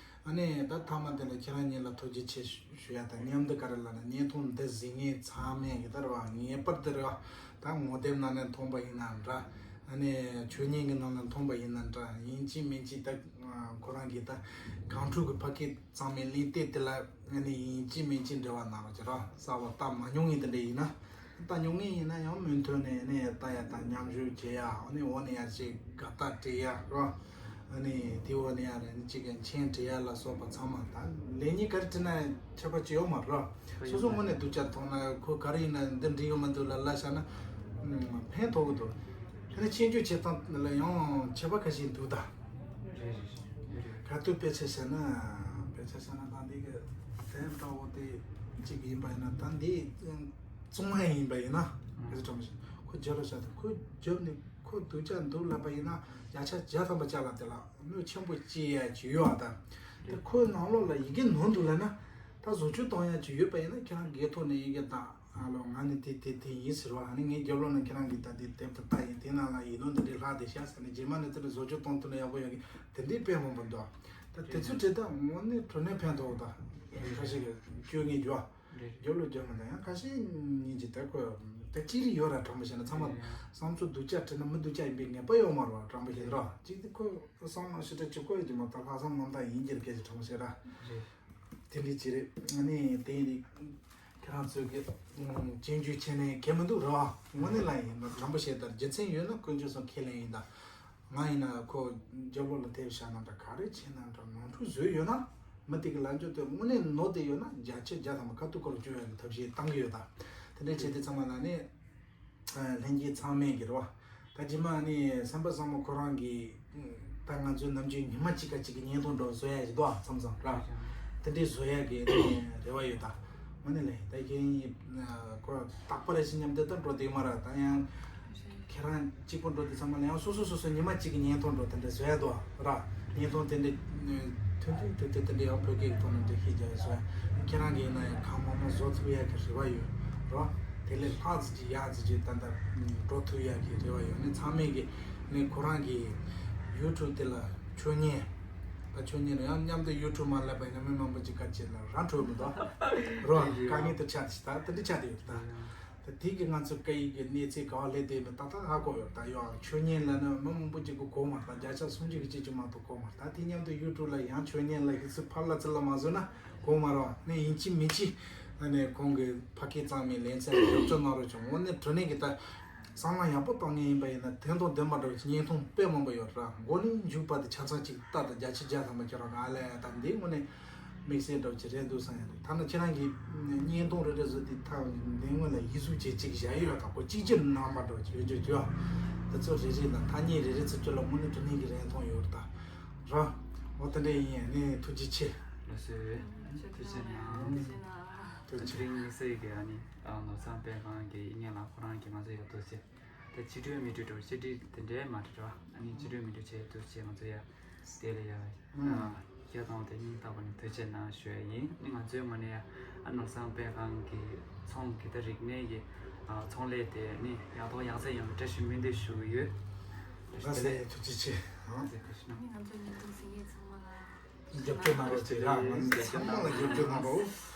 ཨ་ནི་ད་མཐའ་མ་དེ་ལ་ཁྱེད་རང་གཉིས་ལ་ཐུགས་རྗེ་ཆེ་ཞུ་ཡ་དང་མཉམ་དུ་ག་རེ་ལབ་ན་བརྙན་ཐུང་འདི་གཟིགས་མཁན་ཚང་མས་གི་ད་རེད་བ། ངེས་པར་དུ་རེད་བ། ད་ངོ་དེབ་ནང་ནས་མཐོང་པ་ཡིན་ན་འདྲ། ཨ་ནི་ཆོས་ཉིད་ཀྱི་ནང་ལ་མཐོང་པ་ཡིན་ན་འདྲ། ཡིན་གཅིག་མིན་གཅིག་ད་ཁོ་རང་གིས་ད་གངས་ཕྲུག་གི་ཕ་སྐད་གཙང་མའི་གླེང་སྟེགས་དེ་ལ་ཨ་ནི་ཡིན་གཅིག་མིན་གཅིག་འབྲེལ་བ་གནང་རོགས་བྱེད་རོགས། གསར་པ་ལྟ་མ་མྱོང་ངེས་དེ་འདྲ་ཡིན་ན། ལྟ་མྱོང་ངེས་ཡིན་ན་ཡང་མུ་མཐུད་ནས་ནས་ལྟ་ཡ་དང་མཉམ་ཞུགས་བྱེད་ཡ། ཨ་ནི་འོ་ནས་ཡར་ཅིག་དགའ་རྟགས་སྤྲད་ཡ་རོ། ཨ་ནི་དེ་འོ་ནས་ཡར་ཅིག་མཆན་སྤྲད་ཡ་ལ་སོགས་པ་ཚང་མ་ད་ལས་ཉིན་ག་རེ་བྲིས་ན་ཁྱད་པར་ཅི་ཡོད་མ་རེད་རོ། སོ་སོ་ངོས་ནས་སྡུག་ཅག་མཐོང་ན་ཁོ་ག་རེ་ཡིན་ན་འདི་འགྲིག་ཡོད་མ་འདུག་ལ་ལ་བཞག་ན་ཕན་ཐོགས་གི་འདུག་དེ་ནས་ཆེད་བརྗོད་བྱེད་སྟངས་ལ་ཡང་ཁྱད་པར་ཁ་ཤས་འདུག་ད། རེད་རེད་རེད། ག་དུས་དཔེ་ཆ་བཤད་ན་དཔེ་ཆ་བཤད་ན་ད་འདི་གི་དེ་འདྲ་བོ་དེ་གཅིག་ཡིན་པ་ཡིན་ན་ད་འདི་བཙོང་ཡ་ཡིན་པ་ཡིན་ན་ག་ཚོད་གྲོང་མི་ཤེས། ཁོ་རྒྱབ་ལ་བཞག་ད། ཁོ་རྒྱབ་ནས་ཁོ་སྡུག་ཅག་འདུག་ལབ་པ་ཡིན་ན་བརྒྱ་ཆ་བརྒྱ་ཐམ་པ་ཅག་ལ་དེ་ལ་གནོད་ཆེན་པོ་སྐྱེལ་ཡ་ཅིག་ཡོད་ཨ། ད་དེ་ཁོའི་ནང་ལོགས་ལ་ཡི་གེ་ནོར་འདུག་ལབ་ན་ད་བཟོ་བཅོས་གཏོང་ཡ་ཅིག་ཡོད་པ་ཡིན་ན་ཁྱེད་རང་སྒེར་ཐོག་ནས་ཡི་གེ་བཏང་། ཨ་ལོ་ང་ནི་དེ་དེ་དེ་ཡིན་ཟེར་བ། ཨ་ནི་ངའི་རྒྱབ་ལོགས་ན་ཁྱེད་རང་གིས་ད་དེ་དེབ་ཏུ་ལྟ་ཡིན། དེ་ནང་ལ་ཡིག་ནོར་འདི་འདྲའི་ལྷག་བསྡད་ཤག་ཟེར་ནས་རྗེས་མ་ནས་དེ་འདྲ་བཟོ་བཅོས་གཏོང་ཐུབ་ན་ཡག་པོ་ཡོང་གི། དེ་འདྲའི་དཔེ་མང་པོ་འདུག་ད་དེ་ཚོ་བྲིས་ད་དངོས་གནས་དྲང་གནས་ཕན་ཐོགས་ད། ཁ་ཤས་ཀྱིས་བཅོས་ངེས་རྒྱུ་བ། རེད། རྒྱབ་ལོགས་རྒྱབ་མི་འདུག་ཡང་ཁ་ཤས་ཉིད་ཀྱིས་དེ་ཁོ་དེ་ཅི་རིགས་ཡོད་ར། དྲང་པོ་བཤད་ན་ཚང་མ་རེད། བསམ་ཚུལ་སྡུག་ཅག་བྲིས་ན་མི་སྡུག་ཅག་ཡིན་པའི་ངེས་པ་ཡོད་མ་རེད་བ། དྲང་པོ་བཤད་ར། གཅིག་དེ་ཁོ་བསམ་བློ་ཞེ་དྲག་ཅིག་བསྐོ་ཡོད་ཀྱི་མ་གཏོགས་ལྷག་བསམ་རྣམ་དག་ཡིན་གྱི་རེད། སྐད་ཆ་དྲང་པོ་བཤད་ར། རེད། དེ་འདྲའི་ཅི་རེད། ཨ་ནི་དེ་ཡིན་དུས་ཁྱེད་རང་ཚོས་ཀྱི་སྐྱོན་བརྗོད་བྱས་ནས་གལ་མི་འདུག་ར། དངོས་གནས་ལ་ཡིན་ན་དྲང་པོ་བཤད་ད་རྒྱུ་མཚན་ཡོད་ན་དཀོན་མཆོག་གསུམ་ཁས་ལེན་ཡིན་ད། ང་ཡིན་ན་ཁོ་རྒྱབ་ལོགས་ལ་དེབ་བཞག་ན་འདྲ་ག་རེ་བྱས་ན་འདྲ་ནོར་འཁྲུལ་བཟོས་ཡོད་ན་མི་དེ་གི་ལན་འཇོག་དེ་དངོས་གནས་ནོར་དེ་ཡོད་ན་བརྒྱ་ཆ་བརྒྱ་ཐམ་པ་ཁ་ཐུག་སྐོར་བཅོས་ཡག་གི་ཐབས་ཤེས་བཏང་གི་ཡོད་ད། དེ་འདྲའི་བྱས་ཏེ་ཚང་མ་ལ་ནི། ལྷན་རྒྱས་ཚང་མས་གི་རེད་བ། ད་རྗེས་མ་ནི་སེམས་པ་བཟང་མོ་ཁོ་རང་གིས་ད་ང་ཚོའི་ནམ་རྒྱུན་ཉི་མ་གཅིག་ཀ་གཅིག་གི་བརྙན་ཐུང་འདྲ་བོ་བཟོ་ཡ་ཞིག་འདུག་ཨ། མཚམས་མཚམས་ར། དེ་འདྲའི་བཟོ་ཡ་གི་ནི་རེ་བ་ཡོད་ད། མ་ནི་ལས་ད་ཁྱེད་ཁོ་རྟག་པར་ཞིག་མཉམ་དུ་ད་འགྲོ་དེ་མ་ར། ད་ཡང་ཁྱེད་རང་གཅིག་པོ་འགྲོ་དེ་ཚང་མ་ལ་ཡང་སོ་སོ་སོ་སོ་ཉི་མ་གཅིག་གི་བརྙན་ཐུང་འདྲ་བོ་དེ་འདྲ་བཟོ་ཡ་འདུག་ཨ། ར། བརྙན་ཐུང་དེ་འདྲ་ཐུང་ཐུང་ཐུང་ཐུང་དེ་འདྲ་ཡང་བོད་སྐད་ཀྱི་ཐོག་ནས་འདྲ་ཤེས་རྒྱ་ཡོད་བཟོ་ཡ། ཁྱེད་རང་གིས་ཡིན་ན་ཡང་གང་མང་མང་བཟོ་ཐུབ་ཡ་གི་རེ་བ་ཡོད་རོ། དེ་ལས་ལྷག་ཙམ་ཅིག་ཡག་ཙམ་ཅིག་ད་ལྟ་འགྲོ་ཐུབ་ཡ་གི་རེ་བ་ཡོད། ནི་ཚང་མས་གི་ནི་ཁོ་རང་གི་ཡུ་ཊུབ་དེ་ལ་ཆོས་ཉན། ད་ཆོས་ཉན་རེད། ཡང་མཉམ་དུ་ཡུ་ཊུབ་མ་སླེབས་པ་ཡིན་ན་མི་མང་པོ་ཅིག་བཀའ་ཆད་ལ་རང་འཕྲོད་མི་འདུག་རོ། དཀའ་ངལ་དུ་ཆགས་ཏེ་ད་དེ་འདྲ་ཆགས་ཏེ་ཡོད་ད། ད་དེ་གི་ང་ཚོ་སྐད་ཡིག་གི་གནས་ཚད་ག་བ་སླེབས་བསྡད་མེད་ད་ལྟ་ཧ་གོ་ཡོད། ད་ཡང་ཆོས་ཉན་ལ་ནི་མི་མང་པོ་ཅིག་གི་གོ་མ་ད་བརྒྱ་ཆ་སུམ་ཅུ་གི་གཅིག་ཅིག་མ་གཏོགས་གོ་མ་ད། དེ་མཉམ་དུ་ཡུ་ཊུབ་ལ་ཡང་ཆོས་ཉན་ལ་ཧི་སི་ཕར་ལ་ཚུར་ལ་མ་བཟོས་ན་གོ་མ་རོགས། ནི་ཡིན་གཅིག་མིན་གཅིག་ཨ་ནི་ཁོང་གི་ཕ་སྐད་གཙང་མའི་ལེ་ཚན་ལ་རྒྱབ་སྐྱོར་གནང་རོགས་བྱུང་། དངོས་གནས་དྲང་གནས་ཀྱི་ད་བསམ་བློ་ཡག་པོ་བཏང་མཁན་ཡིན་པ་ཡིན་ན་དོན་དང་ལྡན་པ་འདྲ་བོ་ཅིག་བརྙན་ཐུང་དཔེ་མང་པོ་ཡོད་ར། མགོ་ནས་མཇུག་བར་དུ་ཆ་ཚང་ཅིག་ལྟ་ད་བརྒྱ་ཆ་བརྒྱ་ཐམ་པ་ཁྱེད་རང་ག་ལས་ད་འདི་དངོས་གནས། དམིགས་བསལ་འདྲ་བོ་ཅིག་རེད་འདུག་བསམ་ཡ་རེད། ཐ་ན་ཁྱེད་རང་གིས་བརྙན་ཐུང་རེ་རེ་བཟོས་ཏེ་ཐག་འདི་སྔོན་ལ་ཡིག་གཟུགས་བྱས་གཅིག་བཞག་ཡོད་ད། ཁོ་གཅིག་གཅིག་རྣམ་པ་འདྲ་བོ་ཅིག་ཡོད་ཅོག་ཅོག་དེ་ཚོ་རེ་རེ་དང་ཐ་སྙད་རེ་རེ་ཚུར་ཅོག་ལ་དངོས་གནས་དྲང་གནས་ཀྱི་རིན་ཐང་ཡོད་རེད་ད། ར། འོ་དེ་འདྲ་ཡིན་ཡ་ནི་ཐུགས་རྗེ་ཆེ། ལགས་སོ། ཐུགས་རྗེ་གནང་། ཐུགས་རྗེ་ཆེ། དེ་རིང་དམིགས་བསལ་གྱི་ཨ་ནི་ནོར་བཟང་དཔེ་ཁང་གི་དབྱིན་ལགས་ཁོ་རང་གིས་ང་ཚོ་ཡག་ཐུགས་རྗེ། དེ་ཕྱི་དྲོའི་མི་དྲོ་དྲོ་ཕྱི་དྲོ་དེ་འདྲའི་མ་དྲོ་དྲོ་ཨ་ནི་ཕྱི་དྲོའི་མི་དྲོ་བྱས་ཐུགས་རྗེ་ཆེ། ང་ཚོ་ཡ་དེ་ལ་ཡ་ཨ་ཁྱེད་དང་དེ་སྙིང་ཐག་པ་ནས་ཐུགས་རྗེ་གནང་ཞུ་ཡ་ཡིན། ནི་ང་ཚོའི་ངོས་ནས་ཡ་ཨ་ནོར་བཟང་དཔེ་ཁང་གི་ཚོང་གི་ད་རིག་གནས་ཀྱི་ཨ་ཚོང་ལས་དེ་ནི་ཡག་ཐོག་ཡག་བརྩེགས་ཡོང་བའི་བཀྲ་ཤིས་སྨོན་འདུན་ཞུ་གི་ཡོད། ལགས་སེ་ཐུགས་རྗེ་ཆེ། ཨ་ནི་ང་ཚོ་ཉིན་ཐོ་གཟིགས་མཁན་ཚང་མ་ལ་རྒྱབ་སྐྱོར་གནང་རོགས་ཅེས་ར། ང་ཚོ་ཚང་མ་ལ་རྒྱབ་སྐྱོར་གནང་རོགས།